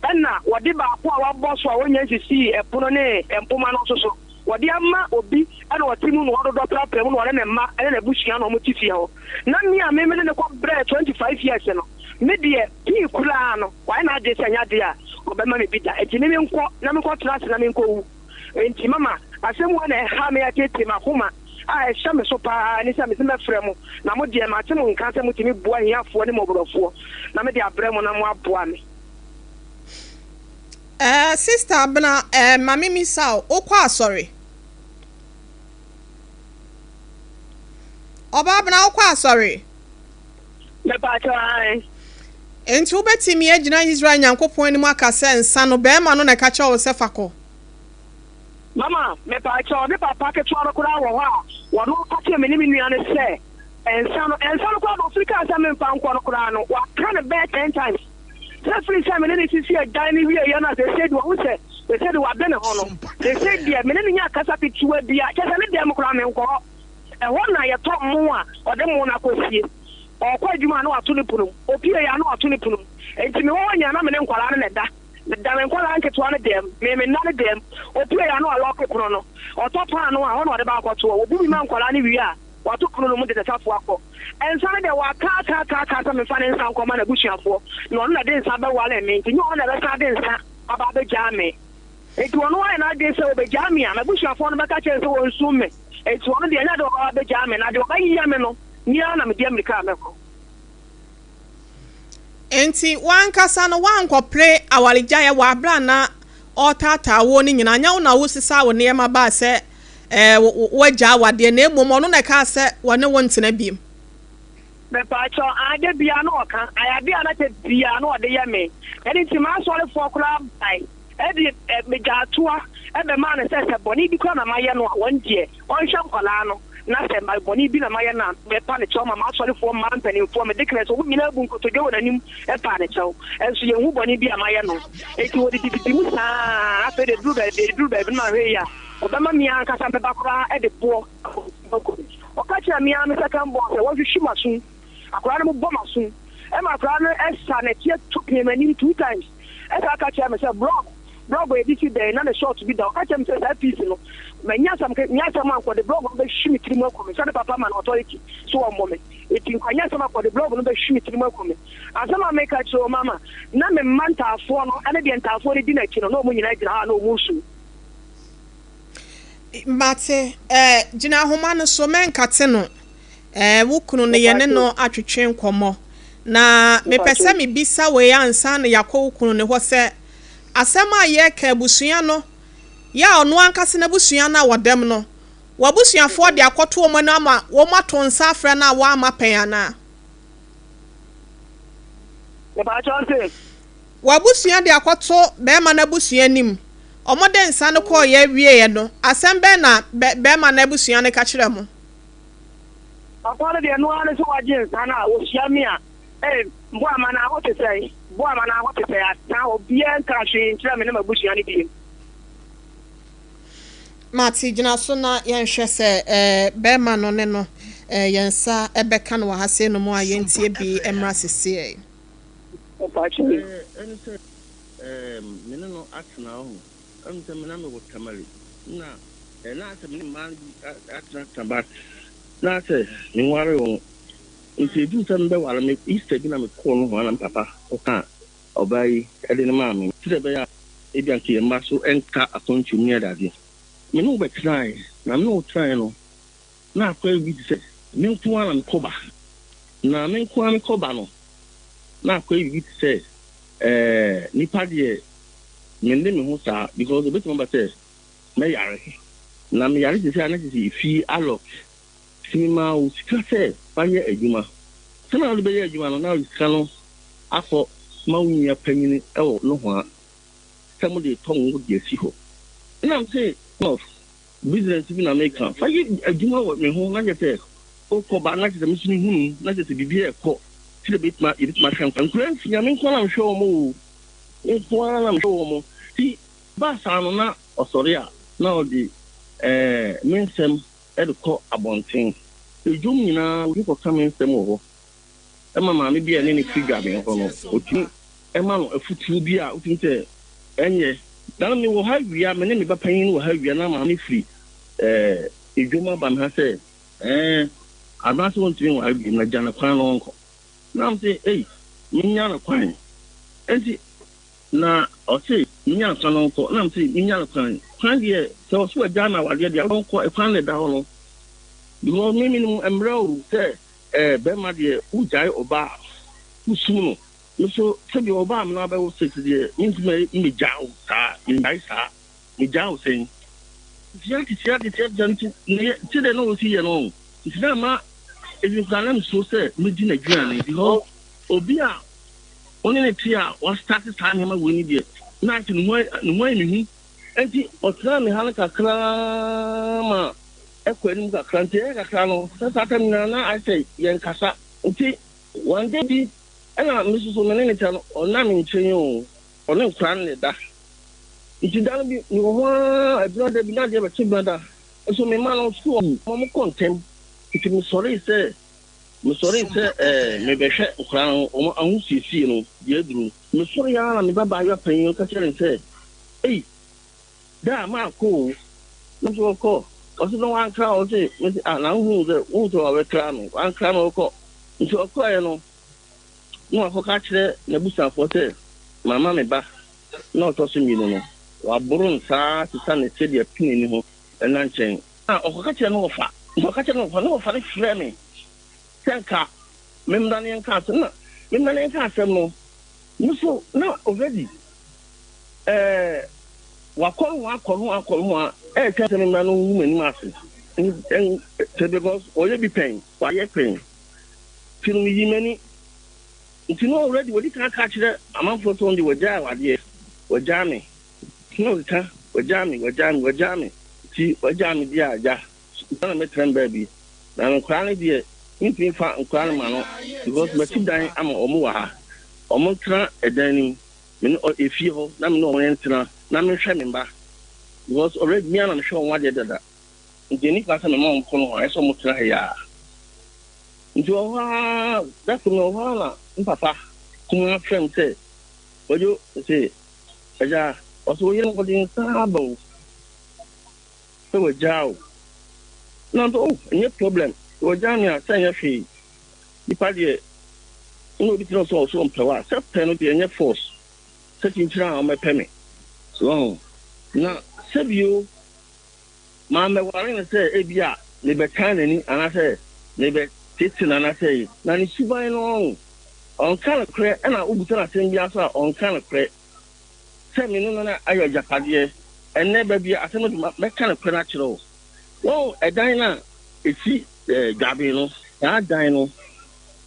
ɛna wɔde baako a wabɔ so a wɔnya nsisii ɛpono ne mpoma no nso so wɔde ama obi ɛna ɔte mu na ɔdodɔ prapra mu na ɔne ne mma ɛne n'abusua na ɔmo te fie hɔ. Na me a me me ne ne kɔ brɛ 25 years no, me deɛ pii koraa no wayɛ n'adwene sɛ ɛnyɛ adeɛ a ɔbɛma me bi da, nti me menkɔ na menkɔ tena ase na menkɔ wu. Nti mama, asɛm wei na ɛha me, atete m'akoma a ɛhyɛ me so paa ne sɛ mese mɛfrɛ mo, na mo deɛ mate mo nka sɛ motumi boa hiafoɔ ne mmɔborɔfoɔ, na mede abrɛ mo na mo aboa me. Sister Abena, ma me misa wo, wokɔ asɔre? Ɔbaa Abena, wokɔ asɔre? Mepaakyɛw, ae. Enti wobɛtumi agyina Israel Nyankopɔn anim aka sɛ nsa no, bɛrima no na ɛka kyerɛ wo sɛ fa kɔ? Mama, mepaakyɛw, ne papa ketewa no koraa wɔ hɔ a wɔno ka kyerɛ me ne me nua no sɛ nsa no, nsa no koraa de ofiri kaa sɛ memfa nkɔ no koraa no, waka no bɛyɛ 10 times sɛ firi sɛ me ne ne sisi ɛdan no wieɛ no a, sɛsɛ de wahu sɛ sɛsɛ de wade ne ho no, sɛsɛ deɛ me ne ne nya kasa ketewa bia kyɛ sɛ ne dɛm koraa menkɔ hɔ. Ɛhɔ na yɛtɔ mo a ɔde mo no akɔsie. Ɔkɔ adwuma a na wato ne pono mu, opie yɛ a na wato ne pono mu. Enti mewɔ hɔ nyinaa na me ne nkwaraa no na ɛda. Meda me nkwaraa nketewa no dɛm, me me nna no dɛm. Opie yɛ a na walɔɔke pono no. Ɔtɔ paano a, ɛhɔ na ɔde ba akɔtoɔ. Wɔbu bi ma nkwaraa no wie a, wato pono no mu de ne safoa kɔ. Nsa no deɛ, waka aka aka aka sɛ memfa ne nsa nkɔma n'abusuafoɔ, na ɔno na ɛde nsa bɛware me, nti nyɛ ɔno na ɛbɛsan de nsa aba abɛgyaa me. Enti ɔno ayɛ n'adwene sɛ ɔbɛgyaa me a, m'abusuafoɔ no bɛka kyerɛ no sɛ wɔnsum me. Enti ɔno deɛ, ɛnyɛ adeɛ ɔbɛba abɛgyaa me, na deɛ ɔbɛyɛ me no, me ara na mede ammirika a mɛkɔ. Enti w'ankasa no woankɔpere awaregyaeɛ wɔ aberɛ a na ɔretaataa woɔ no nyinaa? Nyɛ wo na wosesaa wo nneɛma baa sɛ ɛɛ woagyaa awadeɛ, na mmom ɔno na ɛkaa sɛ wɔne wo ntena bio? Mepaakyɛw, ade biara na ɔka, ayɛ adeɛ a na kyɛ biara na ɔde yɛ me. Ɛno nti m'asɔrefoɔ koraa bae de megyaatoa bɛmaa no sɛ sɛ bɔne bi koraa na mayɛ no a, wɔn deɛ ɔnhwɛ nkwadaa no, na sɛ bɔne bi na mayɛ no a, mɛpa ne kyɛw ma m'asɔrefoɔ mmaa mpanimfoɔ, me deaconess, wɔn nyinaa bu nkotodwe wɔ n'anim paa ne kyɛw. Nso yɛnhu bɔne bi a mayɛ no. Enti wɔde dididi mu saa. Afei de duru baabi, eduru baabi no mahwɛ yi a, ɔbɛma me ankasa mɛba koraa de boɔ akɔ. Ɔka kyerɛ me ara me second born sɛ wɔnhwehwe m'asom. Akwadaa no bɔ m'asom. Ɛma akwadaa no ɛsa n'akyi to pee m'anim two times. Ɛsa aka kyerɛ me sɛ blog blog a yɛde si dan na ne short bi da. Ɔka kyerɛ me sɛ saa piece no, manya asɛm nya asɛm a nkɔde blog no bɛhwi me tirim aku me. Sɛ ne papa ma no authority so wɔmmɔ me. Eti nkɔnyɛ asɛm a kɔde blog no bɛhwi me tirim aku me. Asɛm a meka kyerɛ wo mama, na me mma ntaafoɔ no ɛne deɛ ntaafoɔ no di n'akyi no, na wɔn nyinaa gyina hɔ a na wɔn resu. Mate, eh, gyina ahoma no so, mɛnkate no. Eh, wo kunu no yɛne no atwetwe nkɔmmɔ. Na mepɛ sɛ mebisa wei ansa na yɛakɔ wo kunu no hɔ sɛ, asɛm a yɛreka abusua no, yɛ a ɔno ankasa n'abusua no a wɔdam no, w'abusuafoɔ de akɔto wɔn anim ama wɔato nsa afrɛ no a wɔamma pɛn anaa? Mepaakyɛw se. W'abusua de akɔto bɛɛma no abusua anim. Ɔmo de nsa no kɔɔeɛ wieɛ no, asɛm bɛn na bɛ bɛɛma no abusua no ka kyerɛɛ mo? Papa no deɛ ɛno ara ne sɛ wagye nsa no a, ɔhyia me a, Ei, Boama no aho te sɛn? Boama no aho te sɛn? Asa, obiara nkaa hwee nkyerɛɛ me ne m'abusua no bio. Mate, gyina so na yɛnhwɛ sɛ eh, bɛɛma no ne no eh, yɛn nsa bɛka no wɔ ha sei nom a yɛntie bi mmra sesiei. Mpakyɛw. Ɛne sɛ me ne no atena ɔho. Ɛne sɛ me na mewɔ Tamale na na asɛ me ne mmaa no bi atenatena but na asɛ menwaree wɔn. Nti ɛduru sɛ mebɛware me Easter bi na mekɔɔ nohoa na me papa kɔkaa ɔbaa yi de no maa me sɛdeɛ ɛbɛyɛ a ebia nka yɛn mma so nka akwantuo mu ne adeade. Me ne wo bɛtenaeɛ na me ne wo tenaeɛ no na akɔyɛ biribi te sɛ me nko ara na mekɔ ba na me nko ara mekɔ ba no na akɔyɛ biribi te sɛ ɛɛ nipa deɛ mende me ho saa because ebetumi aba sɛ mɛyare na meyare te sɛ a na kyerɛ sɛ efie alɔk nti memaa wo sika sɛ fa yɛ adwuma sɛ na wode bɛyɛ adwuma no na wode sika no akɔ ma wo nua panyini wɔ nohoa sɛ mode retɔ ngo de asi hɔ ɛna mese of business bi na meka fa yɛ adwuma wɔ me ho na kyerɛ sɛ wokɔ ba na kyerɛ sɛ me nso mehunu mu na kyerɛ sɛ biribi ɛkɔ sɛdeɛ bɛtumi yɛbɛtumi ahwɛ nkwa nkura nsia me nko ara na mehwɛ wɔn o me nko ara na mehwɛ wɔn ti ba saa no na ɔsɔre a na ɔde ɛɛ me nsɛm ɛde kɔ abɔnten edwom nyinaa obi kɔka me nsɛm wɔ hɔ ɛma maame bi a ɛne ne firi dwaben hɔ no otumi ɛma no afutuo bi a wotumi sɛ ɛnyɛ na no mewɔ ha wia me ne me ba panyin wɔ ha wia na maame firi ɛɛ edwom aba me ha sɛ ɛɛ anaasɛ wɔntumi nware bi na gya no kwan na ɔnkɔ na m sɛ ei menya no kwan nti na ɔse menya no kwan na ɔnkɔ na m sɛ menya no kwan kwan deɛ sɛ ɔso agya na awadeɛ deɛ ɔnkɔ ɛkwan na ɛda hɔ no because me menim mmerɛ o sɛ ɛɛ bɛrima deɛ wogyae ɔbaa wosum no me so sɛdeɛ ɔbaa me no abɛwo six deɛ mentumi mmegyaa wo saa mennyae saa megyaa wo sɛn tia tia tia tia nti ne sɛdeɛ na ɔsi yɛ no nti na ama ebi koraa na mesuro sɛ medi n'aduane because obi a ɔne ne te a wastate saa nneɛma wei ni deɛ na ase ne ho ne ho ayɛ me hu nti ɔtena me ha no kakraa ma ɛkɔ anim kakra nti ɛyɛ kakra no sɛ saa tam nyinaa na ayɛ sɛ yɛnkasa nti one day bi ɛna me soso me ne ne ta no ɔna me nkyɛn o ɔne nkora no ne da nti da no bi mewɔ hɔ ara ɛbena da bi na adeɛ bɛkye bena da nso me ma no sukuu ɔmo kɔ ntɛm nti mesɔree sɛ mesɔree sɛ ɛɛ mebɛhwɛ nkora no ɔmo ahosiesie no deɛ aduru mesɔre ara na me ba baayewa panyin no ka kyerɛ ne sɛ ei da a maakɔ o na nso ɔkɔ ɔse na wankra ɔse mese ah na wohu sɛ wohu sɛ wabɛkra me wankra me ɔkɔ nti ɔkɔɛ no na wakɔka kyerɛ n'abusuafoɔ sɛ mama me ba na ɔtɔ so mmienu no waboro nsaa sesa ne sɛdeɛ pene ni ho ɛna nkyɛn na ɔkɔka kyerɛ no wɔfa nti ɔka kyerɛ no wɔfa na wɔfa no frɛ me sɛ nka memmra ne yɛnka asɛm na memmra ne yɛnka asɛm no me so na already ɛɛ wakɔ no ho akɔ no ho akɔ no ho a ɛɛtwa sɛ memmra no hu m'anim ase sɛ because ɔyɛ bi pɛn wayɛ pɛn nti no meyi m'ani nti no already wɔdi kan ka kyerɛ amanfoɔ sɛ wɔn de wɔgyaa awadeɛ wɔgyaa me nti na ɔkeka wɔgyaa me wɔgyaa me wɔgyaa me nti wɔgyaa me deɛ agya na mɛtena me baabi na nkwaraa no deɛ mentumi fa nkwaraa no ma no because masi dan ama wɔn wɔ ha wɔn ntena ɛdan no mu me ne efie hɔ na me ne wɔn ntena na mehwɛ me mba because already me ana mehwɛ wɔn adeɛ dada nti ani kwan sɛ mema wɔn kɔ no hɔ ayɛ sɛ wɔn tena ha yi a nti wɔ hɔ ara dako no wɔ hɔ ara na me papa kuma frɛ me sɛ Kwadwo sɛ agya ɔsɛ wo yere wɔde nsa aba o sɛ wagyaa o na nso oh ɛnyɛ problem wagyaa me a sɛ ɛnyɛ hwee nipa deɛ na obi tena sɛ ɔso mpɛ wa sɛ pɛ no deɛ ɛnyɛ force sɛ kyinkyini a ɔmɛpɛ me so na sɛbio maa mɛware no sɛ ebi a mebɛtan n'ani anaasɛ mebɛtete no anaasɛ na ne suban no ɔnka nokorɛ ɛna wobusa no asɛm biara so a ɔnka nokorɛ sɛ me no no ayɛ agyapadeɛ ɛnnɛ baabi a asɛm no de mɛka nokorɛ no akyerɛ wo wɔn ɛdan no a ɛsi dwaben no saa dan no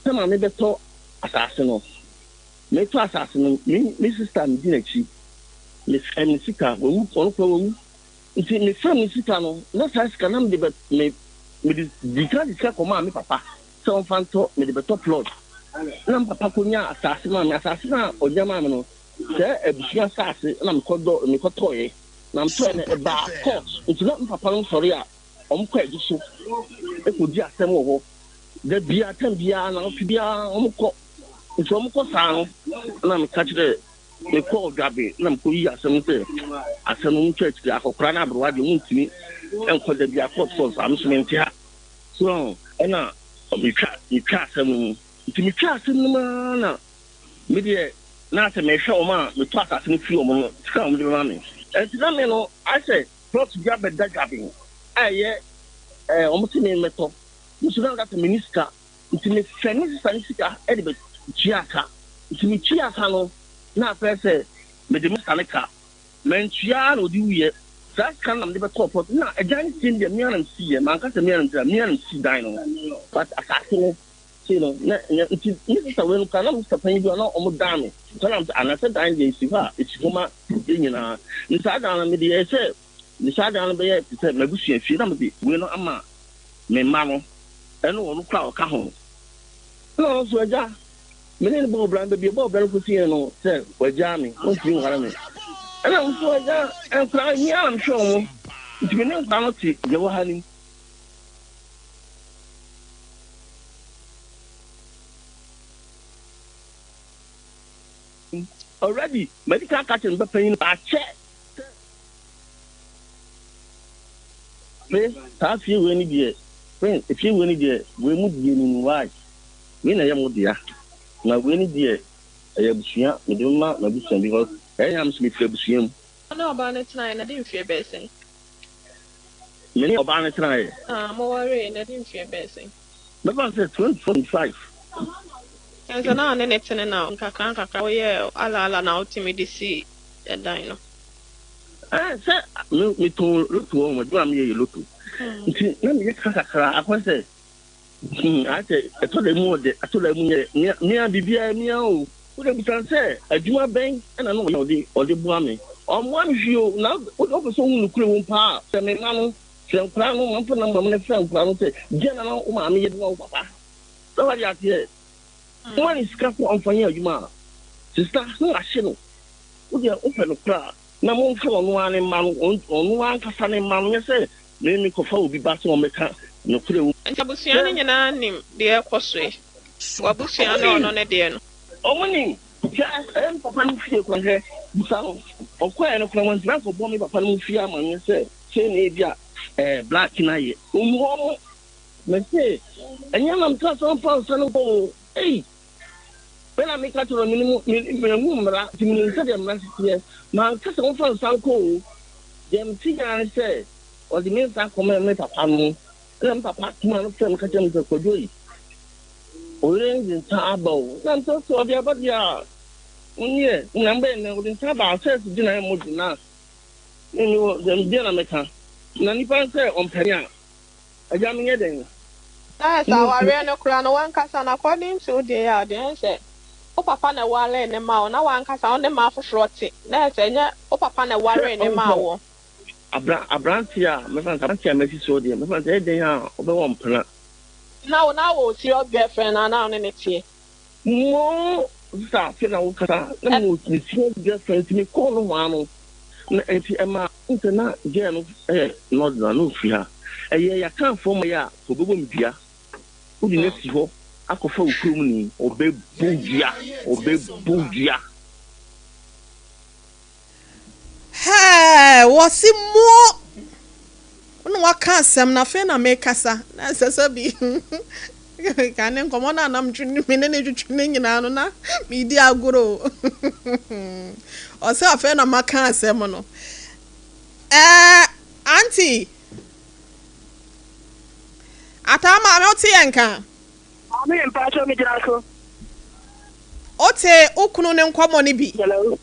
sɛ maame bɛtɔ asase no. Metɔ asase no, me me sister a medi n'akyi, mefɛm ne sika, wawu, ɔno koraa wawu. Nti mefɛm ne sika no, na saa sika no na mede bɛ, me, mede dii kan de sika kɔmaa me papa sɛ ɔmfa ntɔ, mede bɛtɔ plot. Na me papa kɔnyaa asase maa me, asase no a ɔnya maa me no, sɛ abusua asase na mekɔdɔ, mekɔtɔeɛ. Na metɔeɛ no, ɛbaa court, nti na me papa no sɔre a, wɔkɔ agye so kɔdi asɛm wɔ hɔ. Da biara, tam biara, naawɔtwe biara wɔkɔ. Nti wɔkɔ saa no, na meka kyerɛ mekɔɔ Dwabe na mekɔyii asɛm no sɛ asɛm no wɔntwa akyiri akɔkora no aberewa deɛ wɔntumi nkɔ da biara court court saa, me nso mente ha. So ɛna metwa metwa asɛm no mu. Nti metwa asɛm no mu ara na me deɛ na sɛ mehwɛ wɔn a metɔ asase no firi wɔn no sika a wɔde bɛma me. Nti na me no ayɛ sɛ plot bi abɛda Dwabe a ɛyɛ ɛɛ wɔn se me mmɛtɔ. Me nso na meka sɛ menni sika nti mefɛ me sista no sika de bɛtua ka. Nti metua ka no na afei sɛ mede me sista no ka. Mantua ara na ɔde wuiɛ. Saa sika no na mede bɛtɔɔ plot no. Na ɛdan no sie no deɛ me ara na mesiiɛ. Manka sɛ me ara na mesi, me ara na mesii dan no. But asase no sei no na ɛnyɛ. Nti me sista wei no koraa na me sista panyin bi wɔ hɔ na wɔdan me. Nti na mesɛ ah na sɛ dan deɛ ɛsi hɔ a ɛsi hɔ ma yɛn nyinaa. Nti saa dan no mede yɛɛ sɛ mede saa dan no bɛyɛ te sɛ m'abusua fie na mede wei no ama me mma no ɛne ɔno koraa ɔka ho. Ɛna ɔno nso agya, me ne no bɔɔ bra no, baabi ɛbɔɔ bra no kɔsiiɛ no sɛ wagyaa me, ɔntumi nware me. Ɛna me nso agya, nkwadaa me ara na mehwɛ wɔn, nti me ne nkwadaa no te deɛ ɛwɔ ha no mu. Already, madi kan aka akyerɛ me ba panyin no, akyɛ sɛ. Me, saa fie wei no deɛ, me, efie wei no deɛ, wei mo deɛ ni no, why? Wei na ɛyɛ mo dea, na wei no deɛ, ɛyɛ abusua, mede bɛma m'abusua because ɛyɛ a me nso mefiri abusua mu. Wo ne ɔbaa no tenaeɛ no, ɛde mfeɛ bɛyɛ sɛn? Me ne ɔbaa no tenaeɛ. Ah, mowareeɛ no, ɛde mfeɛ bɛyɛ sɛn? Mɛfa no sɛ 2025. Kyerɛ sɛ na wo ne no tene na nkakra nkakra woyɛɛ ala ala na wotumi de sii ɛdan no. Ɛɛ sɛ me metɔn loto wɔ hɔ, adwuma a meyɛ yɛ loto. Nti na meyɛ sika kakra akɔyɛ sɛ hmm ayɛ sɛ ɛtɔ da mu ɔdɛ ɛtɔ da mu nyɛ mea mea biribiara mea o. Wode bisa no sɛ adwuma bɛn na na ɔyɛ ɔde ɔde boa me. Ɔmmoa me hwee o na wode wopɛ sɛ wohu nokorɛ wom paa a frɛ me mma no frɛ nkwadaa no mamfa number no frɛ nkwadaa no sɛ deɛn na na wo maame yɛ de ma wo papa sɛ wate aseɛ. Woma no sika sɛ ɔmfa nyɛ adwuma a sista na wahye no. Wo deɛ wopɛ nokorɛ a, na momfa ɔno ara ne mma no, ɔno ankasa ne mma no, nyɛ sɛ me mekɔfa obi ba sɛ ɔmmɛka nokorɛ wɔ mu. Nti abusua no nyinaa nim deɛ ɛrekɔ so yi? W'abusua ne ɔno ne deɛ no? Wɔn nim. Hwɛ, ɛyɛ me papa no fie koraa, hwɛ, bisa no. Ɔkɔeɛ no koraa, wantumi ankɔbɔ me papa no fie amanneɛ sɛ sei na ebia ɛɛ Black no ayɛ. Ɔmmu wɔn. Mese, ɛnyɛ na mekaa sɛ ɔmfa nsa no nkɔ o, ei! Me na meka kyerɛ no, menim, me, mahu mmara, nti menim sɛdeɛ mmara si teɛ. Manka sɛ momfa nsa nkɔ o. Deɛ mete ara ne sɛ, ɔde me nsa kɔmaa me papa no, ɛna me papa tomaa no frɛɛ me ka kyerɛɛ me sɛ, Kwadwo yi, wo yere no de nsa aba o. Na mesɛ, sɛ ɔde aba deɛ a, wonyeɛ, na mbɛyɛ nnɛ, ɔde nsa aba a, sɛ ɛsi gyina ɛmmɔ dwo na me mewɔ, deɛ na mɛka. Na nipa no sɛ ɔmpɛ me a, Agya menyɛ dɛn? Na sɛ awareɛ no koraa no wankasa no according to wo deɛ yi a deɛ ɛyɛ sɛ wo papa na ɛwaree no maa wo na wankasa wo ne mmaa foforɔ te na ɛyɛ sɛ ɛnyɛ wo papa na Sɛ ɛwaree no ɔhu maa sɛ woɔ. abra aberanteɛ a mɛfa no sɛ aberanteɛ a masi soɔ deɛ mɛfa no sɛ ɛyɛ dɛn a ɔbɛwɔ mpena. Na wo na wowɔ serious girlfriend a na wo ne no teɛ. Mo sista afei na wokasa na mewɔ me serious girlfriend nti mekɔɔ nohoa no na nti ɛmaa Wohu sɛ na girl no yɛ northerner, na ɔfiri ha. Ɛyɛ Yakanfoɔ mma yi a, ka ɔbɛbɔ me dua. Wode no asi hɔ akɔfa wo kurom ni, ɔbɛbɔ wo dua, ɔbɛbɔ wo dua. Hɛɛ, wɔse muo! Wo na waka asɛm no, afei na mekasa. Na ɛsɛ sɛ bi kane nkɔmmɔ no a na me ne no twetwe no nyinaa no, na meredi agorɔ o. Ɔsɛ afei na maka asɛm no. Ɛɛ, auntie, Ataa maame wote yɛn nka? Maame mpakyɛ me gyina so. Wote wo kunu ne nkɔmmɔ no bi? Hello.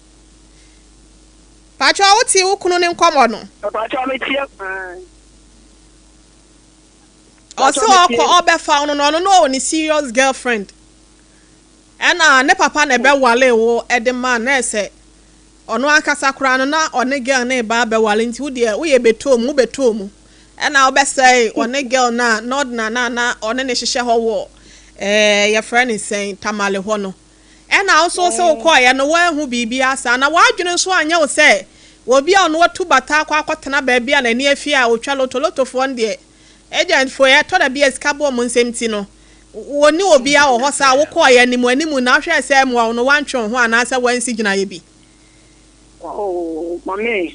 Pakyɛ wote wo kunu ne nkɔmmɔ no? Mpakyɛ me tie paa. Ɔse ɔkɔ ɔbɛfa wo no no ɔno no ɔwɔ ne serious girlfriend. Ɛna ne papa na ɛbɛwaree wo de maa no, na ɛsɛ ɔno ankasa koraa no na ɔne girl no reba abɛware nti wo deɛ woyɛ bɛtɔɔ mu, wobɛtɔɔ mu ɛna wobɛsɛe ɔne girl no a Nordna no a na ɔne no hyehyɛ hɔ wɔ ɛɛ yɛfrɛ no sɛn Tamale hɔ no. Ɛna wo nso sɛ wokɔeɛ no woanhu biribiara saa na w'adwene nso anyɛ wo sɛ obi a ɔno atu bata akɔ akɔtena baabi a n'ani afi a ɔtwa loto, lotofoɔ no deɛ Agent foɔ ɛtɔ da bi a sika bɔ wɔn nsam nti no wɔnni obiara wɔ hɔ saa wokɔeɛ anim anim na wohwɛɛ sɛ ɛmmoa wo no woantwe wo ho anaasɛ woansi gyinaeɛ bi. Oh mame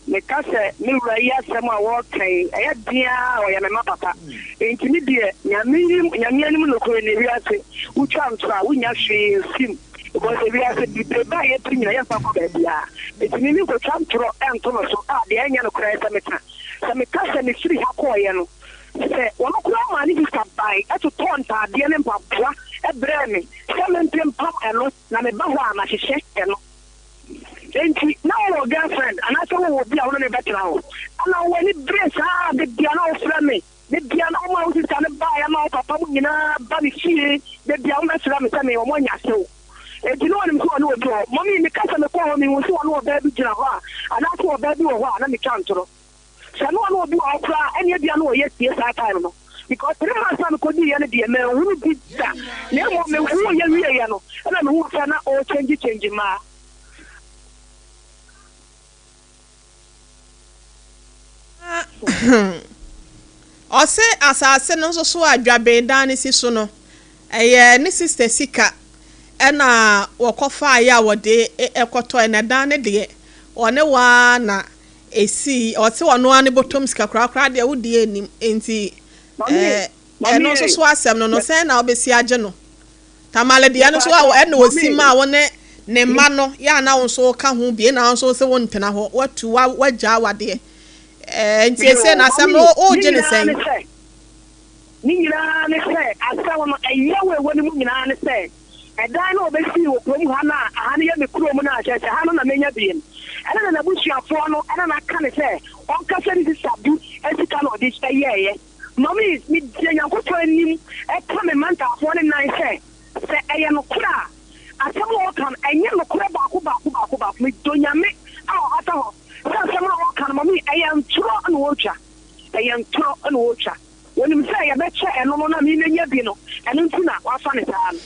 meka sɛ me wura yi asɛm a wɔka yi ɛyɛ den ara ɔyɛ me ma papa enti me deɛ nyame nim nyame anim nokorɛ ni wiase wotwa ntorɔ a wonya hwee mfim because wiase bebrebe a yɛpɛ nyina yɛmfa nkɔ baabiara enti me menkɔtwa ntorɔ ɛnto no so a deɛ ɛnyɛ nokorɛ sɛ meka Sɛ meka sɛ mefiri ha kɔeɛ no, sɛ ɔno koraa maa ne sista bae totɔɔ ntaadeɛ ne mpaboa brɛɛ me sɛ mempempam ɛno na meba hɔ a mahyehyɛ ɛno. Enti na wowɔ girlfriend anaasɛ wowɔ obi a wo ne no bɛtena hɔ? Ana w'ani bere saa da biara na wofrɛ me? Da biara na woma wo sista no baeɛ ma wo papa mo nyinaa ba me fie da biara wɔbɛsra me sɛ me wɔn anya asew. Enti na wɔnim sɛ ɔne obi wɔ hɔ. Mummy, meka sɛ mekɔɔ hɔ, mihuu sɛ ɔne ɔbaa bi gyina hɔ a, anaasɛ ɔbaa bi wɔ hɔ a, na metwa ntorɔ. Sɛ na ɔne obi wɔ hɔ koraa a, ɛnneɛ ebia na ɔyɛ sie saa time no. Because 3 months a mekɔdiiɛ no deɛ, manhunu bi da. Na mmom mehuiɛ wieeɛ no, ɛnna mehuu sɛ na ɔrekyɛngye kyɛngye mmaa. Ɔse asase no nso so a dwabɛn dan no si so no, ɛyɛ ne sister sika ɛna wɔkɔfaeɛ a wɔde kɔtɔɛ, na dan no deɛ ɔne wo ara na ɛsii, ɔse ɔno ara ne bɔtɔm sika koraa koraa deɛ wo deɛ nnim, nti ɛno nso so asɛm no no sɛn na wobɛsi agye no? Tamale deɛ no nso a ɛna ɔsi maa wo ne ne mma no yɛ a na wo nso woka ho bi na wo nso wo se wontena hɔ watu wagyaa wadeɛ ɛɛ nti ese na asɛm no wogye ne sɛn? Ne nyinaa ne sɛ asɛm no ɛyaw a ɛwɔ ne mu nyinaa ne sɛ ɛdan no a ɔbɛsii wɔ kurom ha no a aha no yɛ me kurom no a kyerɛ sɛ ha no na menya bie no ɛna na n'abusuafoɔ no ɛna na aka ne sɛ ɔnkasa ne sista bi sika na ɔde yɛɛyɛ. Mummy, megyina Nyankopɔn anim ka me mantaafoɔ no nan sɛ, sɛ ɛyɛ nokorɛ a, asɛm a wɔka no, ɛnyɛ nokorɛ baako baako baako baako. Medɔ Nyame a ɔhata hɔ sɛ asɛm no a wɔka no, mummy, ɛyɛ ntorɔ na wɔretwa. Ɛyɛ ntorɔ na wɔretwa. Wɔnim sɛ yɛbɛkyɛ ɛno no na me mɛnya bi no, ɛno nti na wɔafa no saa no.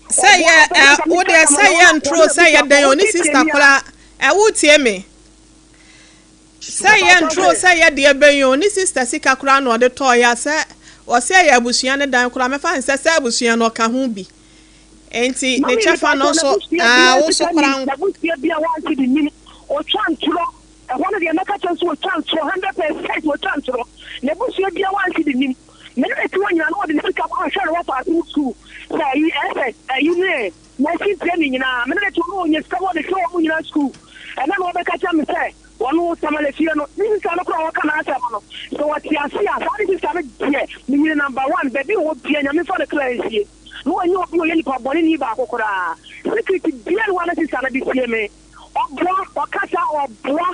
Sɛ yɛ ɛ, wo deɛ sɛ yɛ ntoro sɛ yɛ dɛn o, ne sister koraa, ɛ, wotie me? Sɛ yɛ ntoro sɛ yɛ deɛ bɛn o ne sister sika koraa na ɔde tɔɔ yɛ a sɛ ɔse ɛyɛ abusua no dan koraa mɛfa no sɛ sɛ abusua no ɔka ho bi nti ne Mummy kyɛfa no mepakyɛw nso n'abusua aa biaa wo nso sika koraa nim n'abusua biaa one cedi nim otwa ntorɔ ɛhɔ no deɛ mɛka kyerɛ nso otwa ntorɔ 100% otwa ntorɔ n'abusua biaa one cedi nim me ne ne te hɔ nyinaa na ɔde ne sika kɔ ahwɛ ne wɔfaase mu sukuu sɛ ayi ɛsɛ ayi ne nursing training nyinaa me ne ne te hɔ na ɔnya sika na ɔde hwɛ wɔn nyinaa sukuu ɛnɛ na ɔbɛka kyerɛ me sɛ Ɔno Tamale fie no, ne sista no koraa a ɔka n'asɛm no, sɛ ɔte ase a, saa ne sista no deɛ, menyini number one, baabi a ɔwɔ biara, Nyame mfa ne kra nsie, na ɔnyɛ obi a ɔyɛ nipa bɔne ni baako koraa, secret biara nni hɔ a ne sista no de sie me, ɔboa, ɔkasa, ɔboa,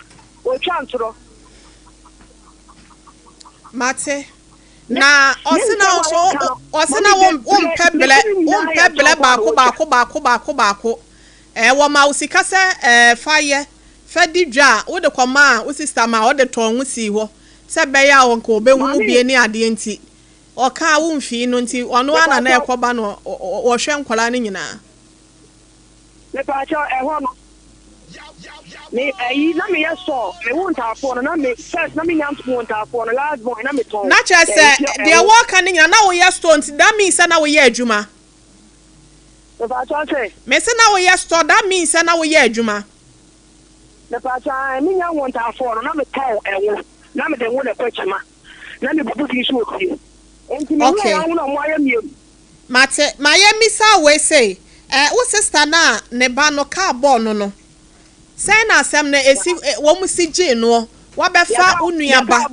ɔtwa ntorɔ. Mate. Ne Na ne ɔse na nsɛm wo a nso ɔka no, ɔse mame na wo bebree, wompɛ ne blɛ tiri nyinaa wompɛ yɛ blɛ ntorɔ nko ara na baako ɔtwa. baako baako baako baako. Ɛɛ wɔma wo sika sɛ ɛɛ fa yɛ fa di dwa a wode kɔmaa wo sister ma ɔde tɔɔ ngo sii hɔ sɛ ɛbɛyɛ a ɔnka ɔbɛhu mu Mame bie ne adeɛ nti ɔkaa wo mfii no nti ɔno ara na na mepaakyɛw ɛkɔba no ɔhwɛ nkwadaa no nyinaa. Mepaakyɛw ɛhɔ no me ɛyi na meyɛ sɔɔ me wo ntaafoɔ no na me first na me nya wo ntaafoɔ no last born na me tɔn Na kyerɛ sɛ ɛyi pure deɛ ɛwo. wɔka no nyinaa na woyɛ store nti that means sɛ na woyɛ adwuma. Mepaakyɛw sɛ. Mese na woyɛ store that means sɛ na woyɛ adwuma. Mepaakyɛw ae me nya wo ntaafoɔ no na me tɔn ɛwo na me de ngo na ɛkɔ akyima na me bubu bi nso wɔ fie nti me hu Okay. wɔn na wɔn ayɛ mmienu. Mate, ma yɛmmisa wo wei sei, eh, wo sister no a ne ba no car bɔɔ no no, sɛn na asɛm no ɛsi, eh, wɔn si gyee noɔ? Wabɛfa wo nua ba,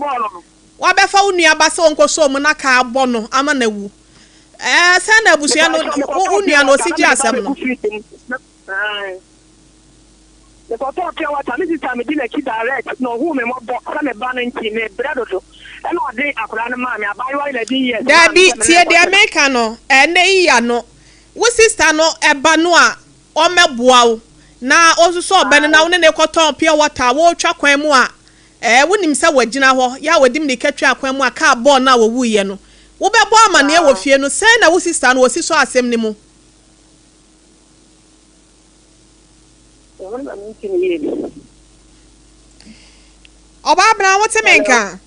wabɛfa wo nua ba sɛ ɔnkɔsɔ mu na car abɔ no ama no awu. Eh, sɛn na abusua no, wo, wo nua no ɔsi gyee asɛm no? Mekɔtɔɔ pure water, me sister medi n'akyi direct na ohuu me mmɔbɔ sɛ me ba no nti mebrɛ dodo ɛna ɔde akwadaa no maa me, abaayewa 11 years maa me Daabi, sɛ me ne tie no deɛ nkɔtena. meka no, ɛnnɛ yi ya no. Wo sister no ba no a ɔmmɛboa wo na ɔnsusu ɔbɛ no na wo ne no rekɔtɔn pure water a wɔretwa kwan mu a ɛɛ wonim sɛ wagyina hɔ yɛ a wɔde mmirika twaa kwan mu a kaa bɔɔ no a ɔwuiɛ no, wobɛbɔ amaneɛ wɔ fie no, sɛn na wo sister no ɔsi sɔ asɛm no mu? Ɛhɔ na mente no yie no. Ɔbaa bena wote me nka?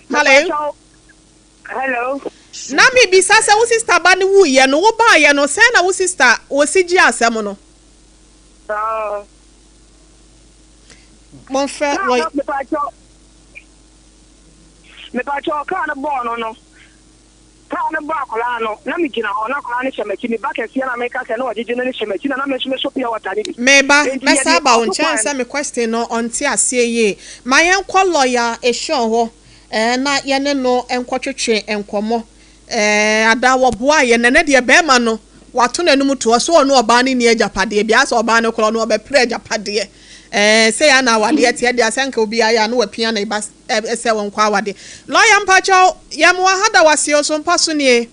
Hello? Hello. Na me bisa sɛ wo sister ba no wu yɛ no wo baa yɛ no sɛn na wo sister wɔ si gye asɛm no. Ah. Mo nfrɛ lɔy. Mepakyɛw kaa no bɔɔ no no kaa no bɔ akwadaa no na me gyina hɔ na akwadaa no hyɛ m'akyi me ba kɛseɛ na meka sɛ na ɔgyegye no no hyɛ m'akyi na na me nso me so pure water no bi. Meba Enti mɛsan yɛde aba wo kɔɔ so nkyɛn kwan sɛ me question no ɔnte aseɛ yie ma yɛnkɔ lɔya Eshawn hɔ Ɛɛ na yɛne no nkɔtwetwe nkɔmmɔ. Ɛɛ ada wɔboaa yɛn. Ɛnnɛ deɛ barima no, wato n'anom to. Ɔse ɔne ɔbaa no nni agyapadeɛ biara. Asɛ ɔbaa no koraa ɔno ɔbɛpere agyapadeɛ. Ɛɛ sei ara na awadeɛ teɛ deɛ asɛ nka obiara yɛ a na wapia ne ba sɛ ɔnkɔ awadeɛ. Lɔya mpakyɛw, yɛn wɔ ha da wo ase o, so mpa so nie?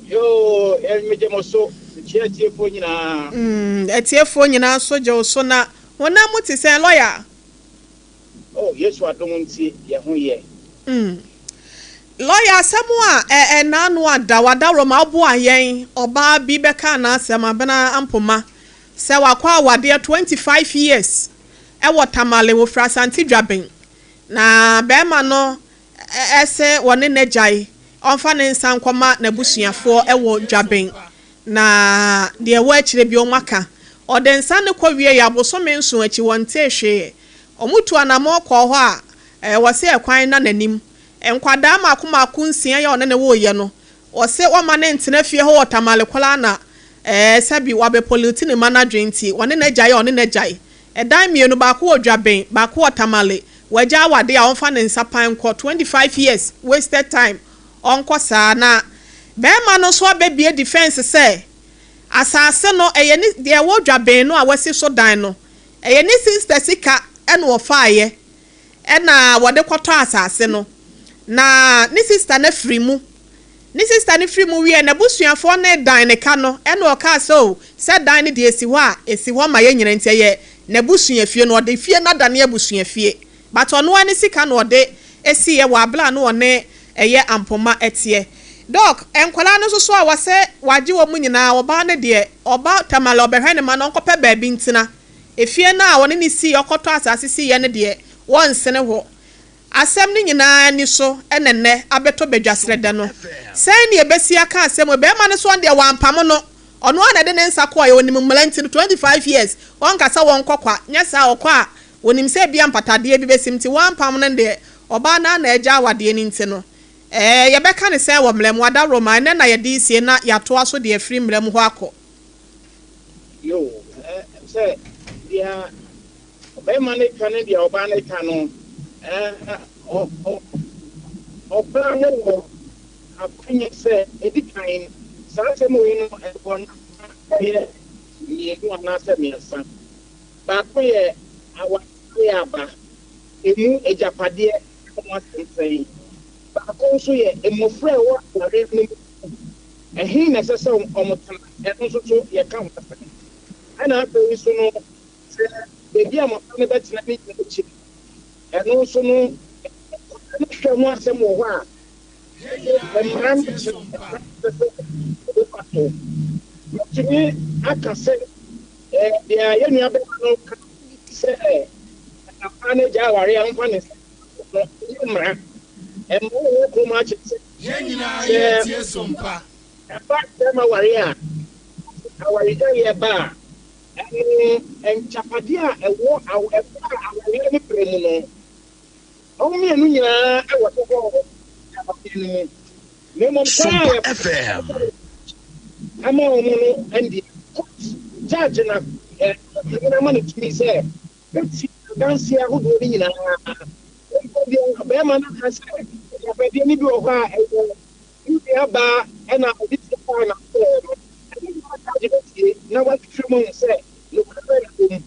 Yoo, megye mo so. Mekyia atiefoɔ nyinaa. Mm, atiefoɔ nyinaa nso gye wo so. Na honam mu te sɛn, lɔya? Oh Yesu adom nti yɛ ho yɛ. Mm. Lawyer asɛm a ɛ ɛ n'ano ada w'adaworoma woboa yɛn ɔbaa bi bɛkaa n'asɛm Abena Ampoma sɛ wakɔ awadeɛ 25 years ɛwɔ Tamale wɔfiri Asante Dwaben na bɛɛma no ɛ ɛ se wɔne no agyae ɔmfa ne nsa nkɔma n'abusuafoɔ ɛwɔ Dwaben na deɛ ɛwɔ akyire bi wɔn aka ɔde nsa no kɔ wieɛ abosome nson akyi wɔntee hwee Wɔtuu anammɔn kɔɔ hɔ a, wɔse ɛkwan nna n'anim. Nkwadaa mmaako mmaako nsia yi a ɔne no woeɛ no, wɔse wɔmma no ntena fie hɔ wɔ Tamale koraa na sɛbi wabɛpollute ne mma no adwene nti, wɔne no agyae a ɔne no agyae. Ɛdan mmienu, baako wɔ Dwaben, baako wɔ Tamale. Wagya awadeɛ a ɔmfa ne nsa pan nkɔ, 25 years wasted time, ɔnkɔ saa. Na barima no nso abɛbue defence sɛ asase no, ɛyɛ ne, deɛ ɛwɔ Dwaben no a wasi so dan no, Ɛyɛ ne sista sika na ɔfaeɛ na wɔde kɔtɔ asase no. Na ne sista no afiri mu. Ne sista no firi mu wieɛ, n'abusuafoɔ no redan ne ka no, ɛna ɔkaa sɛ o, sɛ dan no deɛ ɛsi hɔ a, ɛsi hɔ ma yɛn nyinaa nti ɛyɛ n'abusuafie no, ɔde fie no adane abusuafie. But ɔno ara ne sika na ɔde siiɛ wɔ abere a na ɔne ɛyɛ Ampoma teɛ. Doc, nkwadaa no nso so a wɔsɛ wɔagye wɔn nyinaa, ɔbaa no deɛ, ɔba Tamale ɔbɛhwɛ ne mma no, ɔnkɔpɛ baabi ntena. Efie no a ɔne no siiɛ, ɔkɔtɔ asase siiɛ no deɛ, wɔnsene hɔ. Asɛm no nyinaa ani so na nnɛ abɛtɔ badwasrɛdɛ no. Sɛn na yɛbɛsi aka asɛm wei? Barima no nso ɔno deɛ wɔampamo no. Ɔno ara na ɛde ne nsa kɔeɛ, ɔnim mmara nti no, 25 years, ɔnka sɛ wɔnkɔ kwa, nyɛ saa a ɔkɔ a, Wɔnim sɛ ebia mpatadeɛ bi bɛsim nti wɔampam no deɛ, ɔbaa no ara na agya awadeɛ no nti no, ɛɛ, yɛbɛka no sɛn wɔ mmara mu? Adaworoma, ɛnnɛ na yɛde resie na yɛatoa so de afiri mmara mu hɔ akɔ. Yoo, ɛɛ, sɛ deɛ ɔbarima no ka ne deɛ ɔbaa no ka no, ɛɛ, ɔ, ɔ, ɔbaa no wɔ akwanya sɛ, ɛdi kan, saa asɛm wei no, ɛwɔ n'afa bɛyɛ mmienu anaasɛ mmiɛnsa. Baako yɛ awaregyaeɛ aba, ɛmu agyapadeɛ ho asɛm sɛn? Baako nso yɛ mmɔfra a ɛwɔ awareɛ no mu, ɛhe na ɛsɛ sɛ wɔtena? Ɛno nso so yɛka ho asɛm. Ɛna afei nso no, sɛ baabi a mmɔfra no bɛtena no nyina akyi no, ɛno nso no, nkwadaa no hwɛ ho asɛm wɔ hɔ a, mmara no kyerɛ ɛkwan a ɛsɛ sɛ wɔfa so. Mɛtumi aka sɛ Deɛ yɛn nuabarima no ka sɛ ɔbaa no agyae awareɛ a ɔmfa ne nsa no, ɛnyɛ mmara. Mmara a ɛwɔ kurom ha kyerɛ sɛ, sɛ ɔbaa ne barima ware a, awaregyaeɛ ba a, ɛno agyapadeɛ a ɛwɔ ɛberɛ a awareɛ no berɛ mu no, Wɔn mmienu nyinaa wɔ so wɔ agyapadeɛ no mu, na mmom kwan a yɛfa so ama wɔn no deɛ, court judge na ɔpanyin ama no tumi sɛ bɛtie adanseɛ ahodoɔ no nyinaa. Mpo deɛ barima no ka sɛ agyapadeɛ no bi wɔ hɔ a ɛyɛ ne nua baa ɛna ɔde sika baa na ɔyɛɛ no, ɛno nyinaa judge bɛtie na wahwehwɛ mu ahu sɛ nokorɛ bɛn na ɛwɔ mu.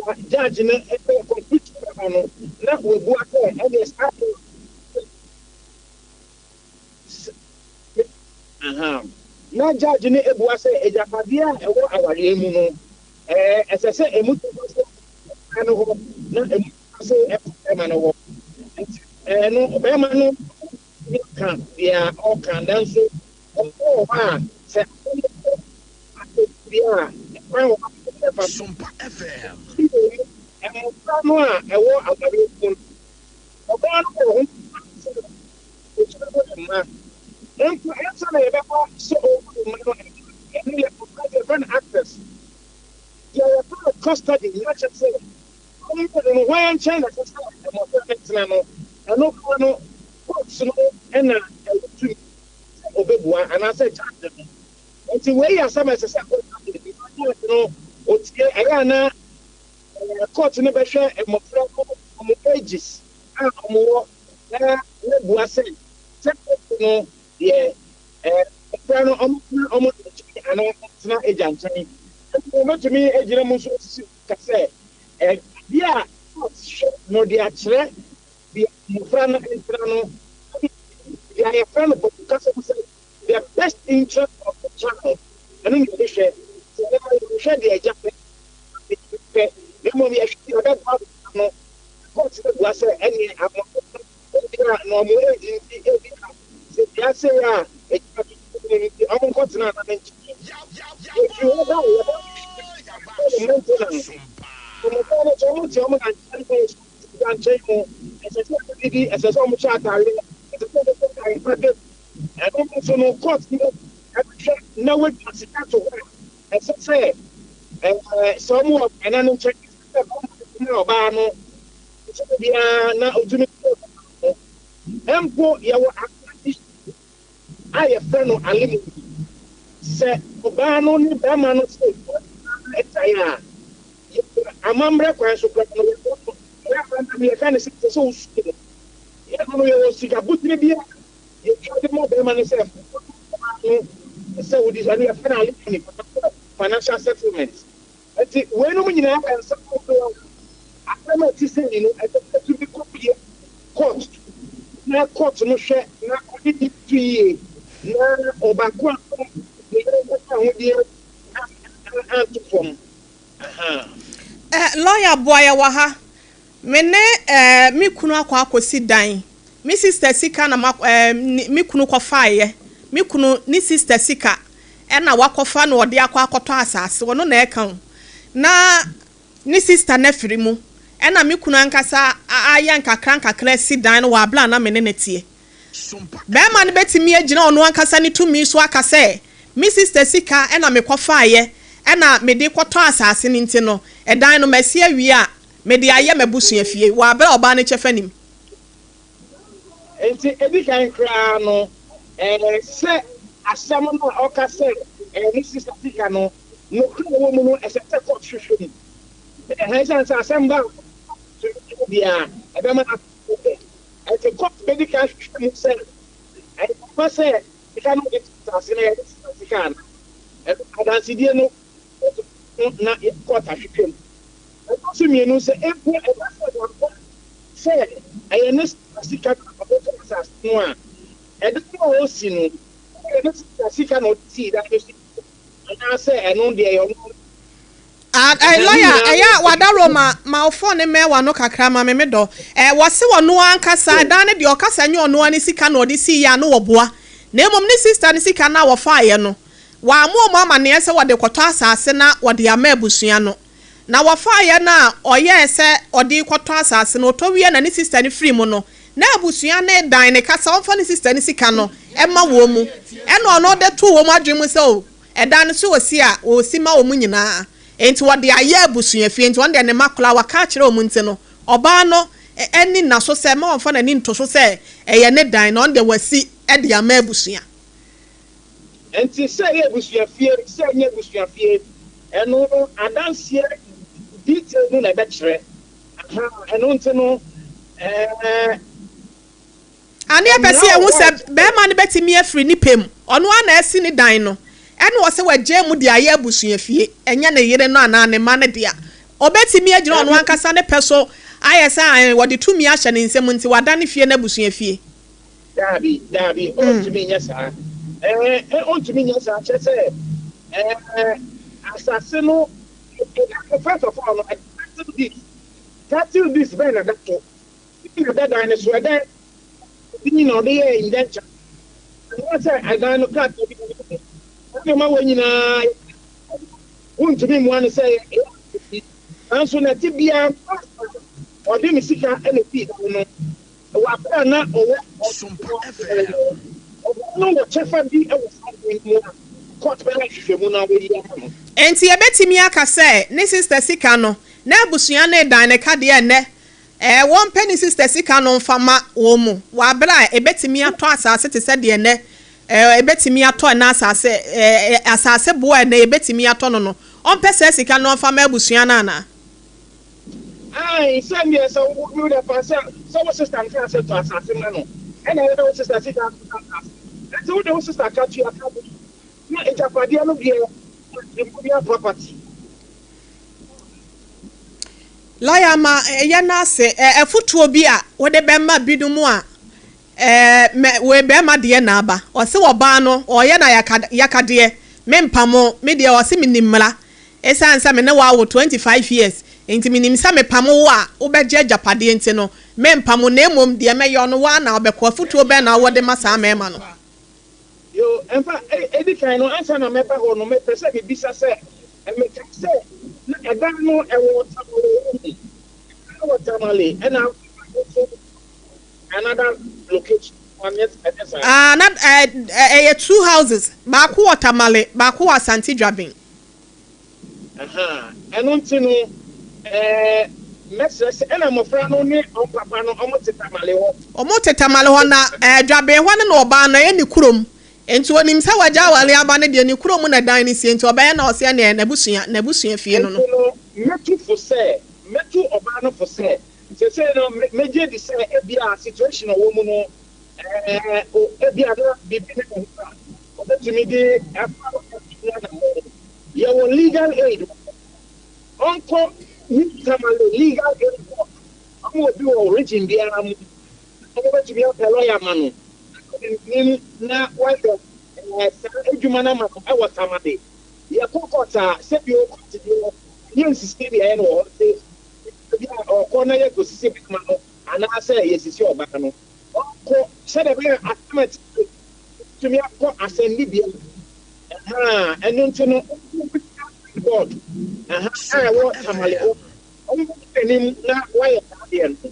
Ɔde judge no bɛyɛ conclusion bɛba no na wabua sɛ ɛneɛ saa deɛ. Ahaa. Na judge no abua sɛ agyapadeɛ a ɛwɔ awareɛ mu no, ɛɛ, ɛsɛ sɛ ɛmu kyɛfa sɛ ɔbaa no hɔ na ɛmu kyɛfa sɛ ɛkɔ barima no hɔ. Nti ɛno ɔbarima no bɛtumi aka deɛ ɔreka nanso ɔmo wɔ hɔ a sɛ asɛm no kɔ asɛnnibea a, ɛkwan wɔ hɔ a wɔbɛfa so. Afei mmofra no a ɛwɔ awareɛ mu no, ɔbaa no wɔ ho kwan sɛ Ɔtumi wo ne mma. Mpo ansa na yɛbɛba sɛ ɔrewo ne mma no, ɛno yɛ ɔbaa deɛ yɛfrɛ no access. Deɛ yɛfrɛ no custody na kyerɛ sɛ wɔn mmienu no hwan nkyɛn na ɛsɛ sɛ mmɔfra no tena no, ɛno koraa no court no na ɛwɔ tumi sɛ ɔbɛbua anaasɛ judge no. Nti wei yɛ asɛm a ɛsɛ sɛ ɛkɔ judge no because judge no ɔtie ɛyɛ a na court no bɛhwɛ mmɔfra no wɔn ages a wɔwɔ na wobua sɛ, Sɛ wofo no deɛ, mmofra no wɔntena wɔn na nkyɛn anaa wɔntena agya nkyɛn. Mmom wobɛtumi agyina mu nso asisi so ka sɛ, Adeɛ a court hwɛ no de akyerɛ baabi a mmofra no ntena no ne deɛ yɛfrɛ no borɔfo kasa mu sɛ the best interest of the child, ɛno na yɛde hwɛ. Sɛ ɛno no, yɛnhwɛ deɛ agya pɛ anaa deɛ ɛna pɛ, na mmom yɛhwɛ deɛ ɛbɛboa abofra no. Court no bua sɛ ɛneɛ abɔfra no ebia na wɔn age nti ebia sɛ dua sei a egyina tututu mu no nti wɔn nkɔtena ana ne nkyɛn. Yɛfiri hɔ ba a yɛbɛhwɛ ne maintenance. Mmɔfra no sɛ wɔn te wɔn na nkyɛn mu gya nkyɛn mu ɛsɛ sɛ wɔn didi, ɛsɛ sɛ wɔn hyɛ ataareɛ, ɛsɛ sɛ wɔn kɔ dan pa dam. Ɛno nso no court no ɛbɛhwɛ na wɔatwa sika to hɔ a ɛsɛ sɛ ɛɛ sɛ wɔn wɔ ɛna no nkyɛn sɛ bɛrima no tena ɔbaa no nkyɛn biara na otumi kɔ ɔbaa no mpo yɛwɔ akora a yɛfrɛ no alimony sɛ ɔbaa no ne bɛrima no sɛ agyae a yɛwɔ amammerɛ kwan so koraa no yɛwɔ no yɛ amammerɛ no yɛka ne sɛ sɛ sɛ wosu no yɛno no yɛwɔ sika botire bi a yɛtwa de ma bɛrima no sɛ ɔbaa no sɛ wodi so ɛno yɛfrɛ no alimony financial settlement. Enti weinom nyinaa yɛ nsɛm ahodoɔ a asɛm a ɛte sei no ɛsɛ sɛ ɛtumi kɔpue court na court no hwɛ na ɔde di to yie na ɔbaako a ne yere nkɔfa ahodeɛ anto fam. Ahaa. Eh, lawyer boa yɛ wɔ ha. Me ne eh, me kunu akɔ akɔsi dan. Me sister sika na ma eh, me kunu kɔfaeɛ. Me kunu ne sister sika ɛna wakɔfa na ɔde akɔ akɔtɔ asase. Ɔno na ɛka o. Na ne sister no afiri mu. Ɛna me kunu ankasa ayɛ nkakra nkakra asi dan no wɔ abere a na me ne no teɛ. Barima no bɛtumi agyina ɔno ankasa ne tumi so aka sɛ, Me sista sika na mekɔfaeɛ na mede rekɔtɔ asase no nti no, ɛdan no masi awie a, mede ayɛ m'abusua fie, wɔ aberɛ a ɔbaa no kyɛfa nnim. Enti edi kan koraa no, ɛɛ, sɛ asɛm no a ɔka sɛ ɛyɛ ne sista sika no, nokorɛ a ɛwɔ mu no, ɛsɛ sɛ kɔɔto hwehwɛ mu. Ɛhɛn, esiane sɛ asɛm ba a, kɔɔto no biara, ɛbɛma no ato dɛ. Enti kɔɔto bedi kan ahwehwɛ mu sɛ ɛyɛ ampa sɛ sika no de too asase no yɛ ne sika sika anaa. Ɛno adansedie no, kɔɔto no na kɔɔto ahwehwɛ mu. Ɛtɔ so mmienu, sɛ mpo ɛba sɛ wampa sɛ ɛyɛ ne sika sika na ɔde too asase no a, ɛdan no a ɔresi no, ɛyɛ ne sika sika na ɔde sii dan no si anaasɛ ɛno deɛ ɛyɛ ɔno Ah eh lawyer ɛyɛ a wadaworo ma ma wo phone no mmɛn w'ano kakra ma me me dɔ eh wɔse ɔno ankasa dan no deɛ ɔkasa nyɛ ɔno ara ne sika na ɔde sii yɛ a no wɔboa na mmom ne sister no sika no a wɔfaeɛ no wɔammɔ wɔn amaneɛ sɛ wɔde kɔtɔ asase na wɔde ama abusua no na wɔfaeɛ no a ɔyɛɛ sɛ ɔde rekɔtɔ asase no ɔtɔ wieɛ na ne sister no firi mu no na abusua no redan ne ka sɛ ɔmfa ne sister no sika no mma wɔn mu ɛna ɔno de too wɔn adwene mu sɛ oh Ɛda no sɛ ɔsi a, ɔsi ma wɔn nyinaa. Enti wɔde ayɛ abusuafie. Enti ɔno deɛ ne mma koraa waka akyerɛ wɔn nti no, ɔbaa no ani nna so sɛ mma ɔmfa n'ani nto so sɛ ɛyɛ ne dan na ɔno deɛ wasi de ama abusua. Enti sɛ ɛyɛ abusuafie, sɛ ɛnyɛ abusuafie, ɛno no adanseɛ detail no na ɛbɛkyerɛ. Ahaa, ɛno nti no, ɛɛ. Ane ɛpɛ Mmara sɛ wɔ yɛhu hɔ sɛ a ɛkyerɛ. barima no bɛtumi afiri ne pɛ mu, ɔno ara na asi ne dan no, ɛna ɔsɛ wagyae mu de ayɛ abusuafie, ɛnyɛ ne yere no anaa ne mma no dea. Ɔbɛtumi agyina ɔno Dabi. ankasa ne pɛ so ayɛ sɛ ae, wɔde tumi ahyɛ ne nsam nti wadane fie no abusuafie. Dabi, dabi, ɔrentumi nyɛ saa. Ɛɛ, ɔntumi nyɛ saa, kyerɛ sɛ, ɛɛ, asase no, ɛda so, first of all no, title deed, title deeds bɛn na ɛda so? Bi na ɛda dan no so, ɛdan bi na ɔde yɛɛ indenture, anaasɛ ɛdan no krataa bi na ɛda so. Saa nneɛma wɔ nyinaa, wontumi mmoa no sɛ ɛyɛ bi, nanso na ɛte biara ɔde ne sika na esii dan no. Wɔ aber a na ɔwɔ ɔman no, ɔbaa no wɔ kyɛfa bi wɔ saa dan no mu a court bɛyɛ nhwehwɛmu na wɔayi ama no. Enti yɛbɛtumi aka sɛ ne sister sika no, na abusua no redan no ka deɛ ɛnnɛ ɛɛ wɔmpɛ ne sister sika no mfa ma wɔn mu wɔ abere a ɛbɛtumi atɔ asaase te sɛ deɛ ɛnnɛ ɛɛ ɛbɛtumi atɔ ɛnnɛ asaase ɛɛ asaase boɔ a ɛnnɛ yɛbɛtumi atɔ no no, ɔmpɛ saa sika no ɔmfa ma abusua no anaa? Ae, sɛdeɛ sɛ wo wo werɛ fa sɛ sɛ wo sister nkaa sɛ tɔ asase ma no, ɛna wode wo sister sika akɔtɔ asase. Enti wode wo sister ka tua ka bi, na agyapadeɛ no deɛ matrimonial property. Lawyer ma yɛ no ase ɛ afutuo bi a wode bɛma binom a ɛ mɛ wei bɛɛma deɛ na aba ɔse ɔbaa no ɔyɛ no ayaka yakadeɛ me mpamo me deɛ ɔse me nim mmara Esiane sɛ me ne wo awo 25 years nti menim sɛ mepamo wo a wobɛgye agyapadeɛ nti no mempamo na mmom deɛ mɛyɔ no wo ara na wobɛkɔ. Afotuo bɛn na wowɔ de ma saa mmarima no? Yoo, ɛmfa, edi kan no, ansa na mɛba hɔ no, mepɛ sɛ mibisa sɛ, mekae sɛ na ɛdan no ɛwɔ Tamale hɔ bi, ɛdan no wɔ Tamale, ɛna nso another location, anyɛ ɛnyɛ saa? Ah, na ɛyɛ two houses, baako wɔ Tamale, baako wɔ Asante Dwabin. Ahaa, ɛno nti no, ɛɛ, mɛsrɛ sɛ, ɛna mmɔfra no ne wɔn papa no, wɔte Tamale hɔ. Wɔte Tamale hɔ, na ɛɛ, Dwabee hɔ no na ɔbaa no, ɛyɛ ne kurom. Nti ɔnim sɛ wagya aware aba no deɛ, ne kurom na dan no sie, nti ɔbɛyɛ na ɔse ɛneɛ n'abusua, n'abusua fie no no. Nti no, mɛtu fo sɛ, mɛtu ɔbaa no fo sɛ, seesei no, me, megye di sɛ ebia situation a ɔwɔ mu no, ɛɛ, o, ebia na biribi ne ne ho a, Ɔbɛtumi de afa ɔkwan anammɔn. Yɛwɔ legal aid wɔ hɔ. Ɔnkɔ New Tamale legal aid board. Wɔn wɔ bi wɔ region biara mu. Wɔbɛtumi apɛ lawyer ama no. Akɔ n'anim na wayɛ saa adwuma no ama no wɔ Tamale. Yɛkɔ court a, sɛbio court deɛ ɛnyɛ nsisie na yɛyɛ no wɔ hɔ nti ebi a ɔkɔ na yɛkɔsisi bɛrima no anaasɛ yɛsisi ɔbaa no. Ɔnkɔ sɛdeɛ ɛbɛyɛ a asɛm a ɛte sɛ Wobɛtumi akɔ asɛnnibea, ɛhaa, ɛno nti no, wobɛtumi board, ɛha, a ɛwɔ Tamale hɔ, wɔbɛkɔ anim na wɔayɛ saa adeɛ no.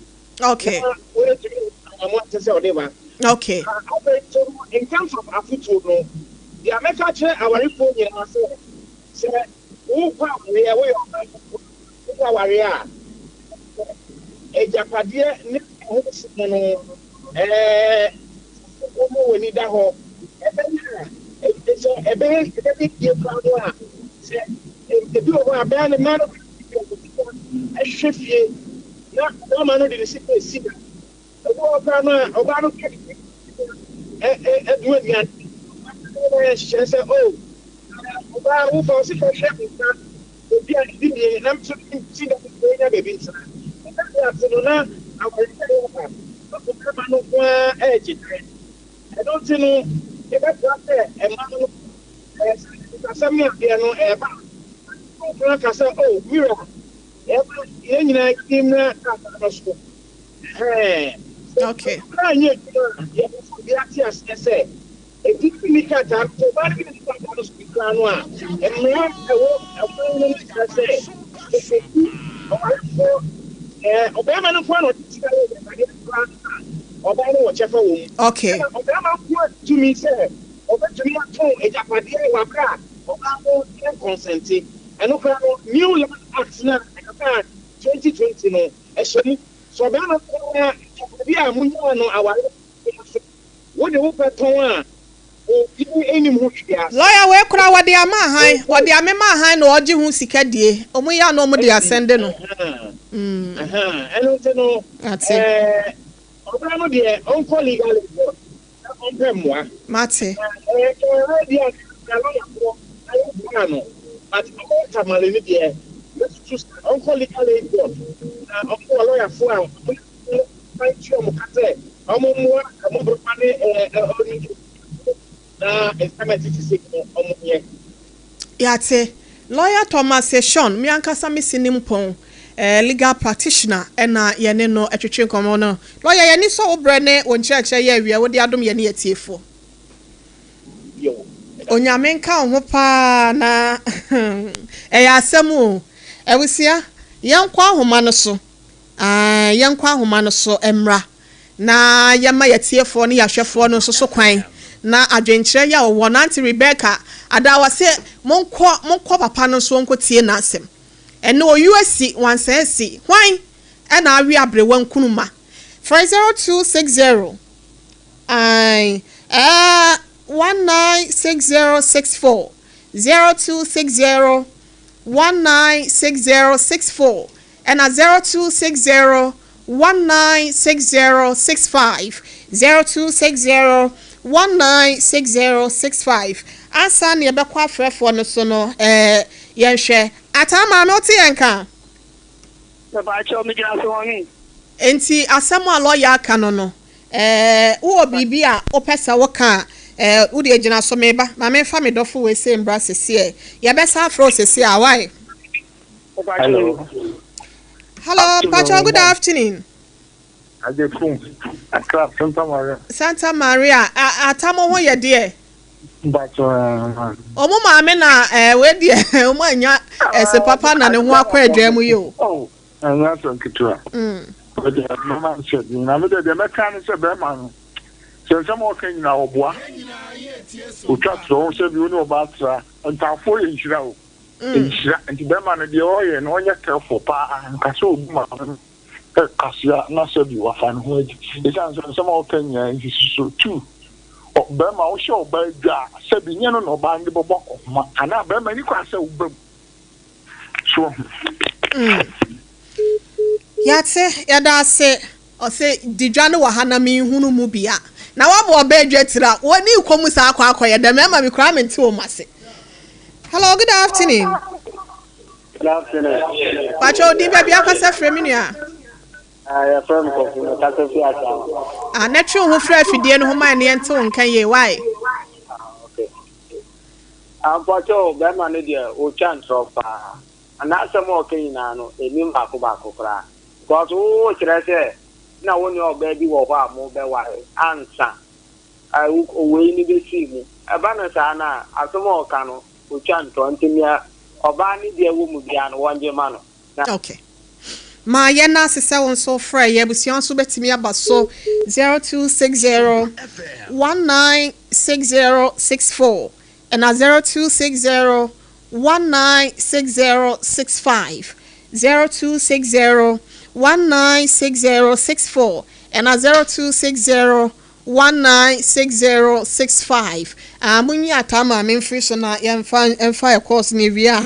Okay. Na wɔatumi anamo ɛsɛ sɛ ɔde ba. Okay. Na afei nso no, in terms of afotuo no, deɛ mɛka akyerɛ awarefoɔ nyinaa sɛ, sɛ wokɔ awareɛ, woyɛ ɔbaa, wokɔ awareɛ a, agyapadeɛ ne ɛho nsɛm no, ɛɛ, wɔma wɔn ani da hɔ. Ɛbɛyɛ a, sɛ ɛbɛyɛ ɛbɛyɛ yie koraa no a, sɛ ebi wɔ hɔ a, bɛyɛ no mmaa no hwehwɛ fie na barima no de ne sika esi da. Ebi wɔ hɔ koraa no a, ɔbaa no ka ɛdun aduane. Ɔbaa yɛ nhyehyɛ sɛ, o, ɔbaa wofa wo sika hwɛ nsa obi a ɛdi nie na nso si da nya baabi ntena. Ɛda bi ase no na awaresɛe aba. Ɔbarima no nko ara regye dan. Ɛno nti no, yɛbɛtra sɛ mma no, sɛ sikasɛm ne adeɛ no ɛreba a, wo kunu aka sɛ, Oh, me wura, yɛmma yɛn nyinaa yɛni mmra krataa no so. Ɛhɛɛ. Sɛ Okay. ɛno koraa nyɛ adwuma a, yɛpɛ sɛ obiara te aseɛ sɛ, Ebi nni krataa no so. Ɔbaa no bi nni krataa no so bi koraa no a, mmara a ɛwɔ ɔman no mu kyerɛ sɛ, sɛ obi ɔwarefoɔ, ɛɛ, ɔbarima no nko ara na ɔde sika yɛ agyapadeɛ no koraa no a, ɔbaa no wɔ kyɛfa wɔ mu. Okay. Ɛna ɔbarima nko ara tumi sɛ ɔbɛtumi atɔn agyapadeɛ wɔ abere a ɔbaa no nkɔnsɛnte. Ɛno koraa no, New Land Act no a ɛbaa 2020 no, ɛhyɛ mu. Sɛ ɔbarima nko ara agyapadeɛ a monyaa no awareɛ no so Wo de wo pɛ tɔn a obi nnim ho hwee ase. Lawyer wei koraa wɔde ama ahan wɔde amema ahan na ɔgye ho sika die ɔmo yɛ a na ɔmo de asɛnde no mm. Ɛno nti no Mate. ɛɛ ɔbaa no deɛ ɔnkɔ legal aid board na ɔmpɛ mmoa. Mate. Na ɛɛ ɛɛ bi a na lɔyafoɔ ayɛ boa no but ɔwɔ Tamale no deɛ mɛsusu sɛ ɔnkɔ legal aid board na ɔmo wɔ lɔyafoɔ a ɔmo Wɔn tua wɔn ka sɛ wɔn mmoa mmɔborɔwa ne onidifoɔ. Na nsɛm a ɛtete sei no wɔnyɛ. Yɛate. Lawyer Thomas Eshon, me ankasa me sinimpɔn, legal practitioner na yɛne no twetwe nkɔmmɔ no. Lawyer, yɛn ani sɔ wo berɛ ne wo nkyerɛkyerɛ yɛ awia wode adom yɛne yɛn atiefoɔ. Yo, meda ase. Onyame nka wo ho paa na ɛyɛ asɛm o. Abusua, yɛnkɔ ahoma no so. Ae, yɛnkɔ ahoma no so mmra na yɛmma yɛatiefoɔ ne yɛahwɛfoɔ no nso so kwan na adwenkyerɛ yi a wɔwɔ no. Auntie Rebecca Adaa ɔse monkɔ, monkɔ papa no nso ɔnkɔtie n'asɛm. Ɛnnɛ oyu asi, wansan asi. Hwan na awe aberewa nkunuma? Frɛ 0260 ae, ɛɛ, 196064, 0260 196064. Ɛna 0260 196065, 0260 196065. Ansa na yɛbɛkɔ afrɛfoɔ no so no, eh, yɛnhwɛ. Ataa maame, wote yɛn nka? Mepaakyɛw, megyina so hɔn. Enti asɛm a lɔya aka no no, eh, wowɔ biribi a wopɛ sɛ woka a, eh, wo deɛ gyina so. Meba, ma memfa me dɔfo wei sei mbra seseɛ. Yɛbɛsan afrɛ wo seseɛ a, wai? Hello. Hello, Pacho, good afternoon. Ajekum, Accra, Santa Maria. Santa Maria, atamo ho yɛ deɛ. Bacho. Ɔmo maame na eh, wei deɛ ɔmo anya ɛsɛ papa na ne ho akɔ adwa mu yi o. Oh, ɛnyɛ asɛm ketewa. Ɔde mama nhyɛ den na mede deɛ mɛka ne sɛ bɛrima no sɛ nsɛm a ɔka nyinaa ɔboa. Otwa torɔ sɛ bi wo ne ɔbaa tra ntaafoɔ yɛ nhyira o. Nhyira nti bɛrima no deɛ ɔyɛ no ɔnyɛ careful paa nka sɛ obi maame no kasua na sɛbi wafa ne ho adi ɛsiane sɛ nsɛm a ɔka nyinaa nsisi so two bɛrima wohyɛ ɔbaa dwa a sɛbi nyɛ no na ɔbaa no de bɛbɔ akɔhoma anaa bɛrima ni kɔ asɛ woba mu so ɔho. Yɛate, yɛda ase. Ɔse di dwa no wɔ ha na menhunu mu bi a. Na wabɔ ɔbaa dwa tiri a, wɔne kɔ mu saa akɔ akɔyɛ dɛ. Mmarima me koraa mente wɔn ase. Hello, good afternoon. Good afternoon. Pakyɛ odin baabi akasa firi me nua. Ah, yɛfrɛ me Kofi, mekasa fi Asawa. Ah, na twe wo ho firi afidie no ho ma ɛne yɛnte wo nka yie, why? Ah, okay. Ah, mpakyɛ bɛrima no deɛ ɔtwa ntorɔ paa. N'asɛm a ɔka nyinaa no, ɛnim baako baako koraa. Because wo kyerɛ sɛ na wo ne ɔbaa bi wɔ hɔ a mo bɛware ansa wei no bɛsii mu. Ɛba no saa no a, asɛm a ɔka no, ɔtwa ntorɔ. Nti nea ɔbaa no deɛ wɔ mu biara no, wɔngye mma no. Na. Okay. Ma yɛn ase sɛ wo nso wofrɛ yɛn. Abusua nso bɛtumi aba so 0260 196064 ɛna 0260 196065, 0260 196064 ɛna 0260 196065. Ah, monyi ataa maame mfiri so na yɛmfa mfa yɛ course no wie a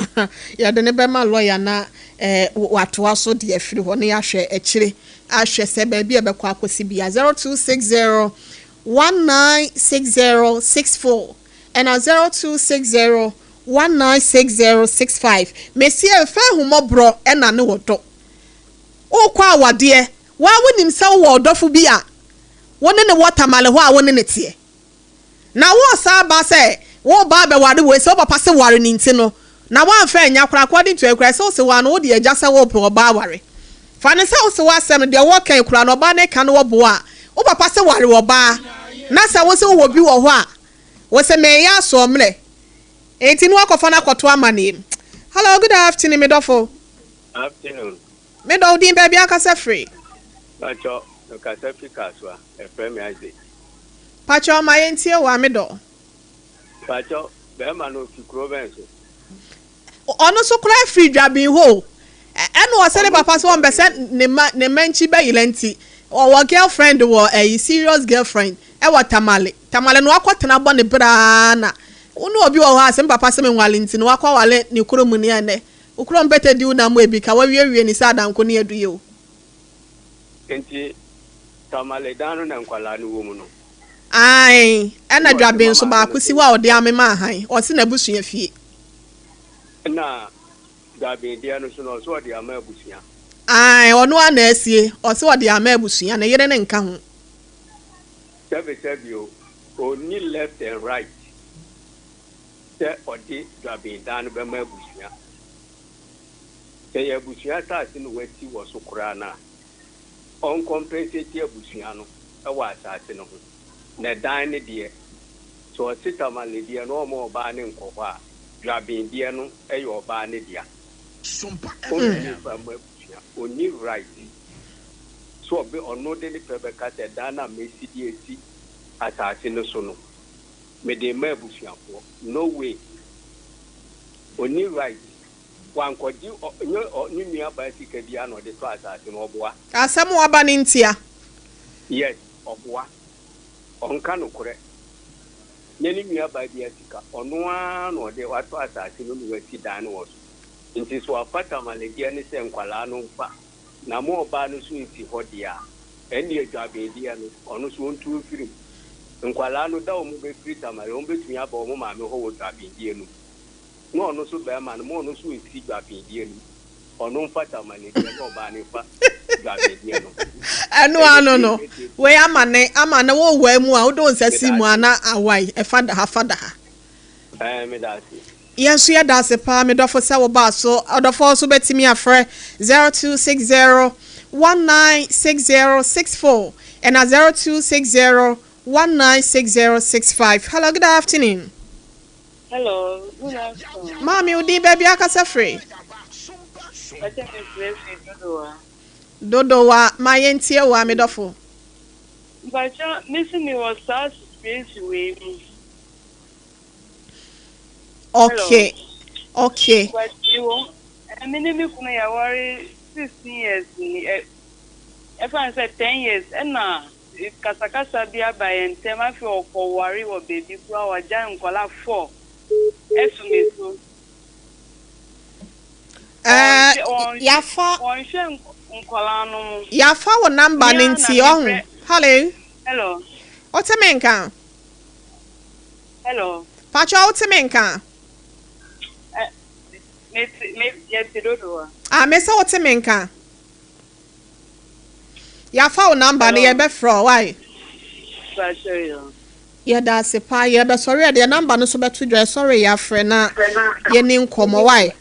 yɛde no bɛma lawyer na eh, watoa so de afiri hɔ na yɛahwɛ akyire ahwɛ sɛ baabi a ɛbɛkɔ akɔsi bia. 0260 196064 ɛna 0260 196065 Mesie mfa ahummɔborɔ ɛna ne ɔdɔ Wokɔ awadeɛ woa wonim sɛ wowɔ ɔdɔfo bi a wo ne no wɔ Tamale hɔ a wo ne no teɛ Na woresan aba sɛ woreba abɛware wei sɛ wo papa se ware no nti no na woamfa annya koraa according to Akura sɛ wose woa no wode agya sɛ worepɛ ɔbaa aware Fa no sɛ wose woasɛm no deɛ wɔka yi koraa no ɔbaa no reka no wɔboa a wo papa se ware ɔbaa na sɛ wose wowɔ bi wɔ hɔ a Wose meyɛ asoɔmmerɛ enti ne wakɔfa no akɔto amaneɛ mu. Hello good afternoon me dɔfo. Afternoon. Me dɔ wo din baabi akasa firi. Pakyɛ me kasa firi Kasoa yɛfrɛ me Isaac. Pakyɛ ma yɛntie wo a me dɔ. Pakyɛ bɛɛma no ofi kuro bɛn so. Ɔno nso koraa firi dwabin hɔ o. Ɛna ɔsɛ ne papa sɛ ɔmpɛ sɛ ne mma ne mma nkyi bɛyera nti ɔwɔ girlfriend wɔ ɛyi serious girlfriend ɛwɔ Tamale. Tamale no wakɔ tena bɔ ne bra ara na wo ne obi wɔ hɔ a sɛ me papa sɛ me nwale nti no wakɔ awale ne kurom ni ɛnɛ wo kurom pɛtɛ di wo nam ebi ka wawiewie ne sɛ adanko ne aduyɛ o. Nti Tamale dan no na nkwadaa no wɔ mu no? Ae, ɛna Ɛna ɔde dwaben ma nso maame no baako si sɛ hɔ a ɔde amema ahan, ɔse n'abusua fie. Ɛna dwaben deɛ no nso no ɔse ɔde ama abusua. Ae, ɔno ara na asie, ɔse ɔde ama abusua, ne yere no nka ho. Sɛbi sɛbi o, ɔnni left and right. sɛ ɔde dwaben dan no bɛma abusua. Sɛ ɛyɛ abusua asase na wasi wɔ so koraa no a, ɔnkɔmpɛnseti abusua no wɔ asase no ho. Na dan no deɛ, sɛ ɔse Tamale deɛ no ɔmma ɔbaa no nkɔ hɔ a, dwaben deɛ no yɛ ɔbaa no dea. Ɔntumi mfa mma abusua. Ɔnni right sɛ ɔbɛ ɔno de ne pɛ bɛka sɛ dan no a masi de asi asase no so no, mede rema abusuafoɔ. No way. Ɔnni right. Wankɔgye ɔ nyɛ ɔ ne nua baa sika biara na ɔde tɔ asase no. Ɔboa. Asɛm waba no ntia. Yes, ɔboa. Ɔnka nokorɛ. Nyɛ ne nua baa biara sika. Ɔno ara na ɔde watɔ asase no na wasi dan no wɔ so. Nti sɛ wafa Tamale deɛ ne sɛ nkwadaa no mfa na mo ɔbaa no nso nsi hɔ deɛ a, ɛnneɛ Dwaben deɛ no, ɔno nso ɔntu mfiri mu. Nkwadaa no, da a wɔbɛfiri Tamale, wɔbɛtumi aba wɔn maame hɔ wɔ Dwaben deɛ no mu. Na ɔno nso barima no, ma ɔno nso nsi Dwaben deɛ no mu. Ɔno mfa Tamale deɛ na ɔbaa no mfa Dwaben deɛ no. Ɛno ano no, wei ama ne, ama ne wo wae mu a, wode wo nsa si mu a na awae, ɛfa da ha, fa da ha. Ɛɛ, meda ase. Yɛn nso yɛda ase paa me dɔfo sɛ wobaa so. Ɔdɔfoɔ nso bɛtumi afrɛ 0260 196064 ɛna 0260 196065. Hello, good afternoon. Hello, good afternoon. Maame, wo din baabi akasa firi? Pakyɛ me frɛ firi Dodowa. Dodowa, ma yɛntie wo a me dɔfo. Mpakyɛ me se me wɔ saa situation wei mu. Okay, okay. But me wɔ me ne me kunu yɛaware 16 years ni ɛ ɛfa no sɛ 10 years ɛna kasakasa bi aba yɛn ntam afei ɔkɔware wɔ baabi koraa wagya nkwadaa four ɛto me so. Ɛɛ yafa. Wɔnhwɛ nkwadaa no mo. Yafa wo number ne nti ɔho. Hello. Hello. Wote me nka? Hello. Pacho wote me nka? Me me yɛte Dodowa. Ah, me sɛ wote me nka. Yafa wo number no yɛbɛfrɛ wo why? Pacho yo. Yɛda ase paa yɛbɛsɔre yɛde yɛ number no so bɛto dwa yɛsɔre yɛafrɛ na yɛni nkɔmmɔ why?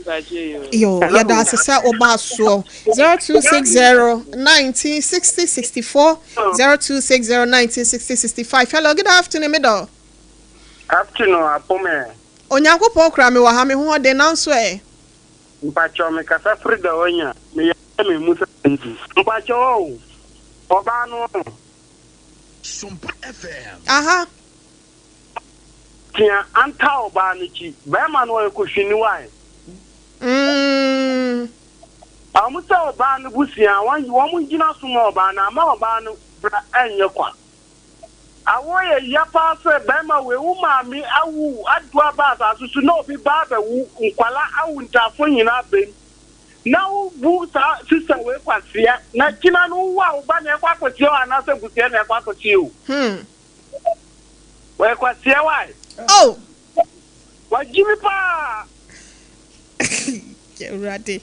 Pacho yo. Yo, yɛda ase sɛ wobaa soɔ 0260 1960 64 0260 1960 65. Hello, good afternoon, middle. Afternoon, Apome. Onyankopɔn kura me wɔ ha me ho ɔden nanso ɛ. Mpakyɛw mekasa firi da wanya meyɛ me musa nti. Mpakyɛw o, ɔbaa no o. Aha. Tia anta ɔbaa no kyi. Bɛrima no ɔyɛ kohwini wae. Ɔmo sɛ ɔbaa no busua wɔn wɔn gyina so ma ɔbaa no ama ɔbaa no bra ɛnyɛ kwa. Awo yɛ ya paa sɛ bɛrima wei wo maame awu adu aba asase so na obi ba abɛwo nkwala awo ntaafo nyinaa bɛm na wo bu saa sista wei kwasea na kyina no wo a wo ba na ɛkɔ akɔsie o anaasɛ busua na ɛkɔ akɔsie o. Wɔyɛ kwasea wae. Oh. Wagyi mi paa. Awurade.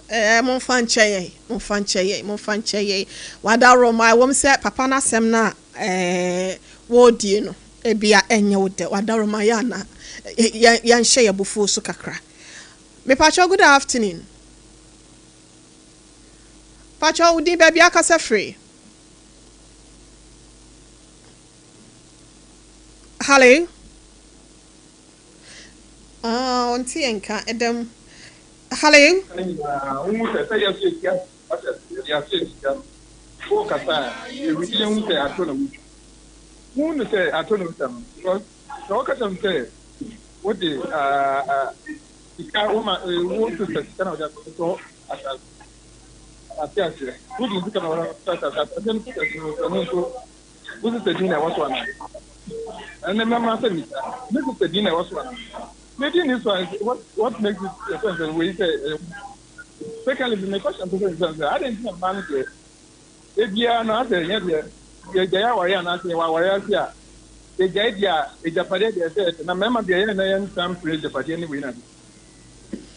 Eh, momfa nkyɛ yɛn, momfa nkyɛ yɛn, momfa nkyɛ yɛn. Wadaworoma, ɛwom sɛ papa no asɛm no a eh, wɔredie no, ebia ɛnyɛ wo dɛ. Wadaworoma yɛ ana yɛnhyɛ yɛn abufuo so kakra. Mepakyɛw, good afternoon. Pakyɛw, wo din baabi akasa firi? Hello? Ah, ɔnte yɛn nka, ɛda mu. Hello? Ne nyinaa, wohu sɛ sɛ yɛso yɛtia ɔsɛ yɛde aso yɛtia no, wokasa a, yɛwidi yɛhu sɛ ato na wotwa. Wohu no sɛ ato na wotwa no, because sɛ wɔka kyerɛ me sɛ wode sika woma wo sista sika na wɔde akɔtɔ asase, ate aseɛ, wode sika na wɔde akɔtɔ asase, asase no sista no ɛno nso wo sista din na ɛwɔ so anaa? Ɛnna mɛma sɛ misa, me sista din na ɛwɔ so anaa? Me din ni so a, what what makes it ɛfɛn sɛ wei sɛ ɛyɛ secondly me question pɛ sɛ misa sɛ adɛn nti na mmaa no deɛ ebiara no asɛ ɛnyɛ deɛ yɛgyae aware anaasɛ yɛwɔ aware ase a yɛgyae deɛ a agyapadeɛ deɛ ɛsɛ ɛsɛ na mmarima deɛ ɛyɛ na yɛnsan mpere agyapadeɛ ne wei na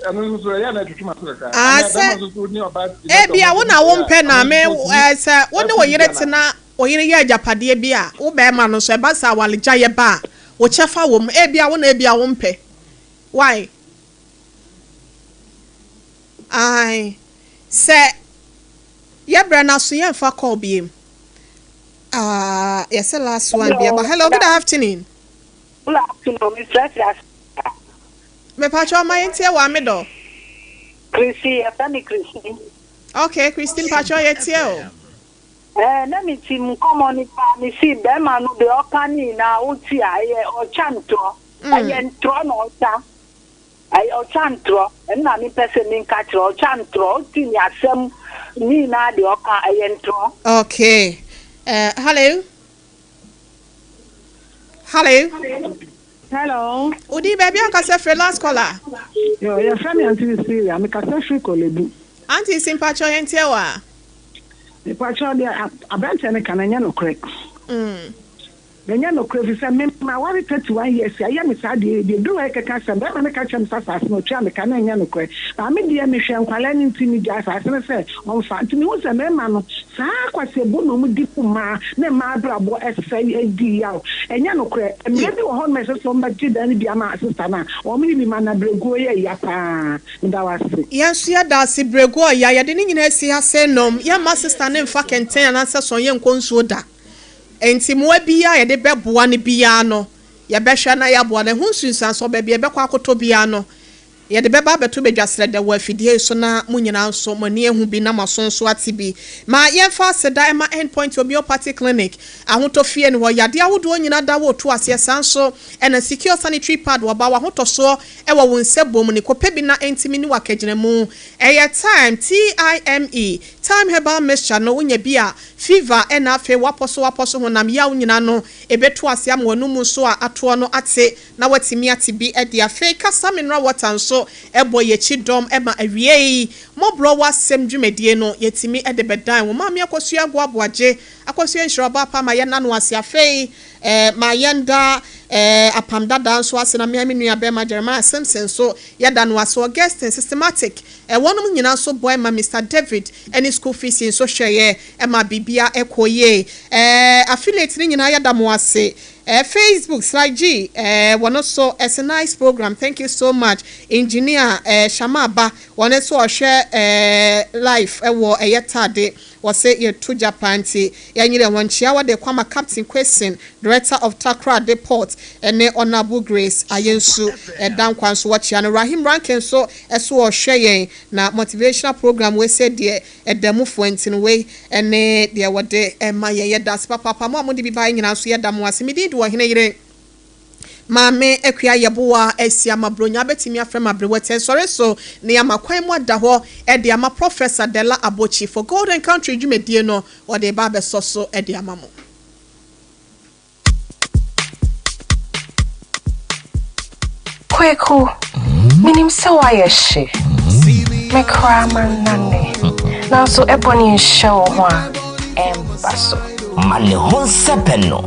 ɛno nso ɛyɛ na ɛtwetwe ma so kakra Ah, anaa sɛ bɛrima nso so ne ɔbaa te na sɛ ebia ɔmo wo nso na sɛ wompɛ a na ɔno me nso tumi sɛ wo ne wo ɛfiri yere bi tena anaa. wo yere yɛ agyapadeɛ bi a, wo barima no nso, ɛba sɛ awaregyaeɛ ba a, wo kyɛfa wɔ mu. Ebia wo na ebia wompɛ. Why? Ae. Sɛ yɛbrɛ no aso yɛmfa call biem. Ah, yɛsɛ last one bi aba. Hello, good afternoon. Good afternoon, Miss Ase. Mepakyɛ ɔma yɛntie wɔ amedɔ. Chrissy, yɛfrɛ me Christy. Okay, Christy mpakyɛ yɛtie o. Ɛɛ na me ti nkɔmɔ no paa me si bɛrima no deɛ ɔka ne nyinaa wote a ɛyɛ ɔtwa ntorɔ ɛyɛ ntorɔ na ɔtwa ɛyɛ ɔtwa ntorɔ ɛno na mepɛ sɛ menka kyerɛ ɔtwa ntorɔ wote ne asɛm ne nyinaa deɛ ɔka ɛyɛ ntorɔ. Okay. Hello. Hello. Hello. Odi baabi a ɔkasa firi last caller. Yo, yɛfrɛ me Auntie Cecilia, mekasa firi Korle-Bu. Auntie Si mpakyɛw yɛntie wo a. Mepakyɛw deɛ aberanteɛ no ka no ɛnyɛ nokorɛ. Ɛnyɛ nokorɛ ɛfiri sɛ me maware 31 years ayɛ me saa deɛ deɛ duru hɔ ɛkeka sɛ bɛrima no ka kyerɛ me sɛ asase no ɔtua me ka na ɛnyɛ nokorɛ but me deɛ mehwɛ nkwadaa no nti megyaa asase no sɛ ɔmfa nti mehu sɛ mmarima no Saa kwasiɛbɔ na wɔn di bu mmaa na mmaa abrabɔ sɛe di yaw. Ɛnyɛ nokorɛ. Mmerɛ bi wɔ hɔ nom a ɛsɛ sɛ wɔn bɛgye dan no bi ama sista no a, wɔn yi bi ma no. Abrɛguo yɛ ya paa. Meda wo ase. Yɛn nso yɛda ase Brɛguo ɔya. Yɛde ne nyinaa asi ha sɛ nom. Yɛmma sista no mfa kɛntɛn anaasɛ sɔn yɛnkɔ nsuo da. Enti mmoa biara a yɛde bɛboa no biara no, yɛbɛhwɛ na yɛaboa no. Ɛho nsunsuansoɔ, baabi a yɛbɛkɔ akɔtɔ biara no, Yɛde bɛba abɛto badwa srɛdɛ wɔ afidie yi so na mo nyinaa nso mo ani ahu bi na mo aso nso ate bi. Ma yɛmfa aseda mma End Point Homeopathy Clinic, Ahotɔ Fie no hɔ, yadeɛ ahodoɔ nyinaa da wɔ tu aseɛ saa nso na Secure Sanitary Pad wɔ ba w'ahotɔsoɔ wɔ wo nsa bom ne kɔpɛ bi na ɛntimi ne wo akagyinamu. Ɛyɛ Thyme, T-I-M-E, Thyme Herbal Mixture no wonya bi a fever ɛna afei w'apɔso w'apɔso honam yaw nyinaa no ɛbɛtu aseɛ ama w'anomu nso a atoɔ no ate na watumi ate bi de afei kasa mineral water nso bɔ yɛkyi dɔm ma awiei mmɔborɔ w'asɛm dwumadie no yɛtumi de bɛdan wo maame Akosua Agoa Aboagye Akosua Nhyira Ɔbaa pa ma yɛnna no ase afei ma yɛnda Apam Dadaa nso ase na mea me nua bɛɛma Jeremiah Simpson nso yɛda no ase Augustine Systematic wɔnom nyinaa nso boae ma Mister David ne school fees nso hwɛeɛ ma biribia kɔɔ yie Affiliate no nyinaa yɛda mo ase Eh Facebook Sly G eh wɔno so it's a nice program thank you so much Engineer eh Shama Aba wɔno nso ɔhwɛ eh live ɛwɔ ɛyɛ Tade wɔse yɛto gya paa nti yɛnyere yɛn ho nkyea wɔde kɔ ama Captain Kwesen Director of Takoradi Port ɛne Honourable Grace Ayensu Dankwa nso wɔkyea no Rahim Rankin nso ɛso ɔhwɛ yɛn na motivational program wei sɛ deɛ Ɛda mu fua nti no wei ne deɛ wɔde ma yɛn. Yɛda ase papaapa. Mo a mode bi baeɛ nyinaa nso yɛda mo ase. Me din de Ɔhene Yere Maame Akua Yeboah Asiamah Bronya. Wobɛtumi afrɛ me Aberewa Tia. Sɔre so na yɛama kwan mu ada hɔ de ama Professor Della Abotsi for Golden Country dwumadie no wɔde reba abɛsɔ so de ama mo. Kweku, menim sɛ woayɛ hye. Me koraa mannane. Nanso ɛbɔ ne nhyɛ wo ho a, ɛmba so. Ma ne ho nsɛpɛ no.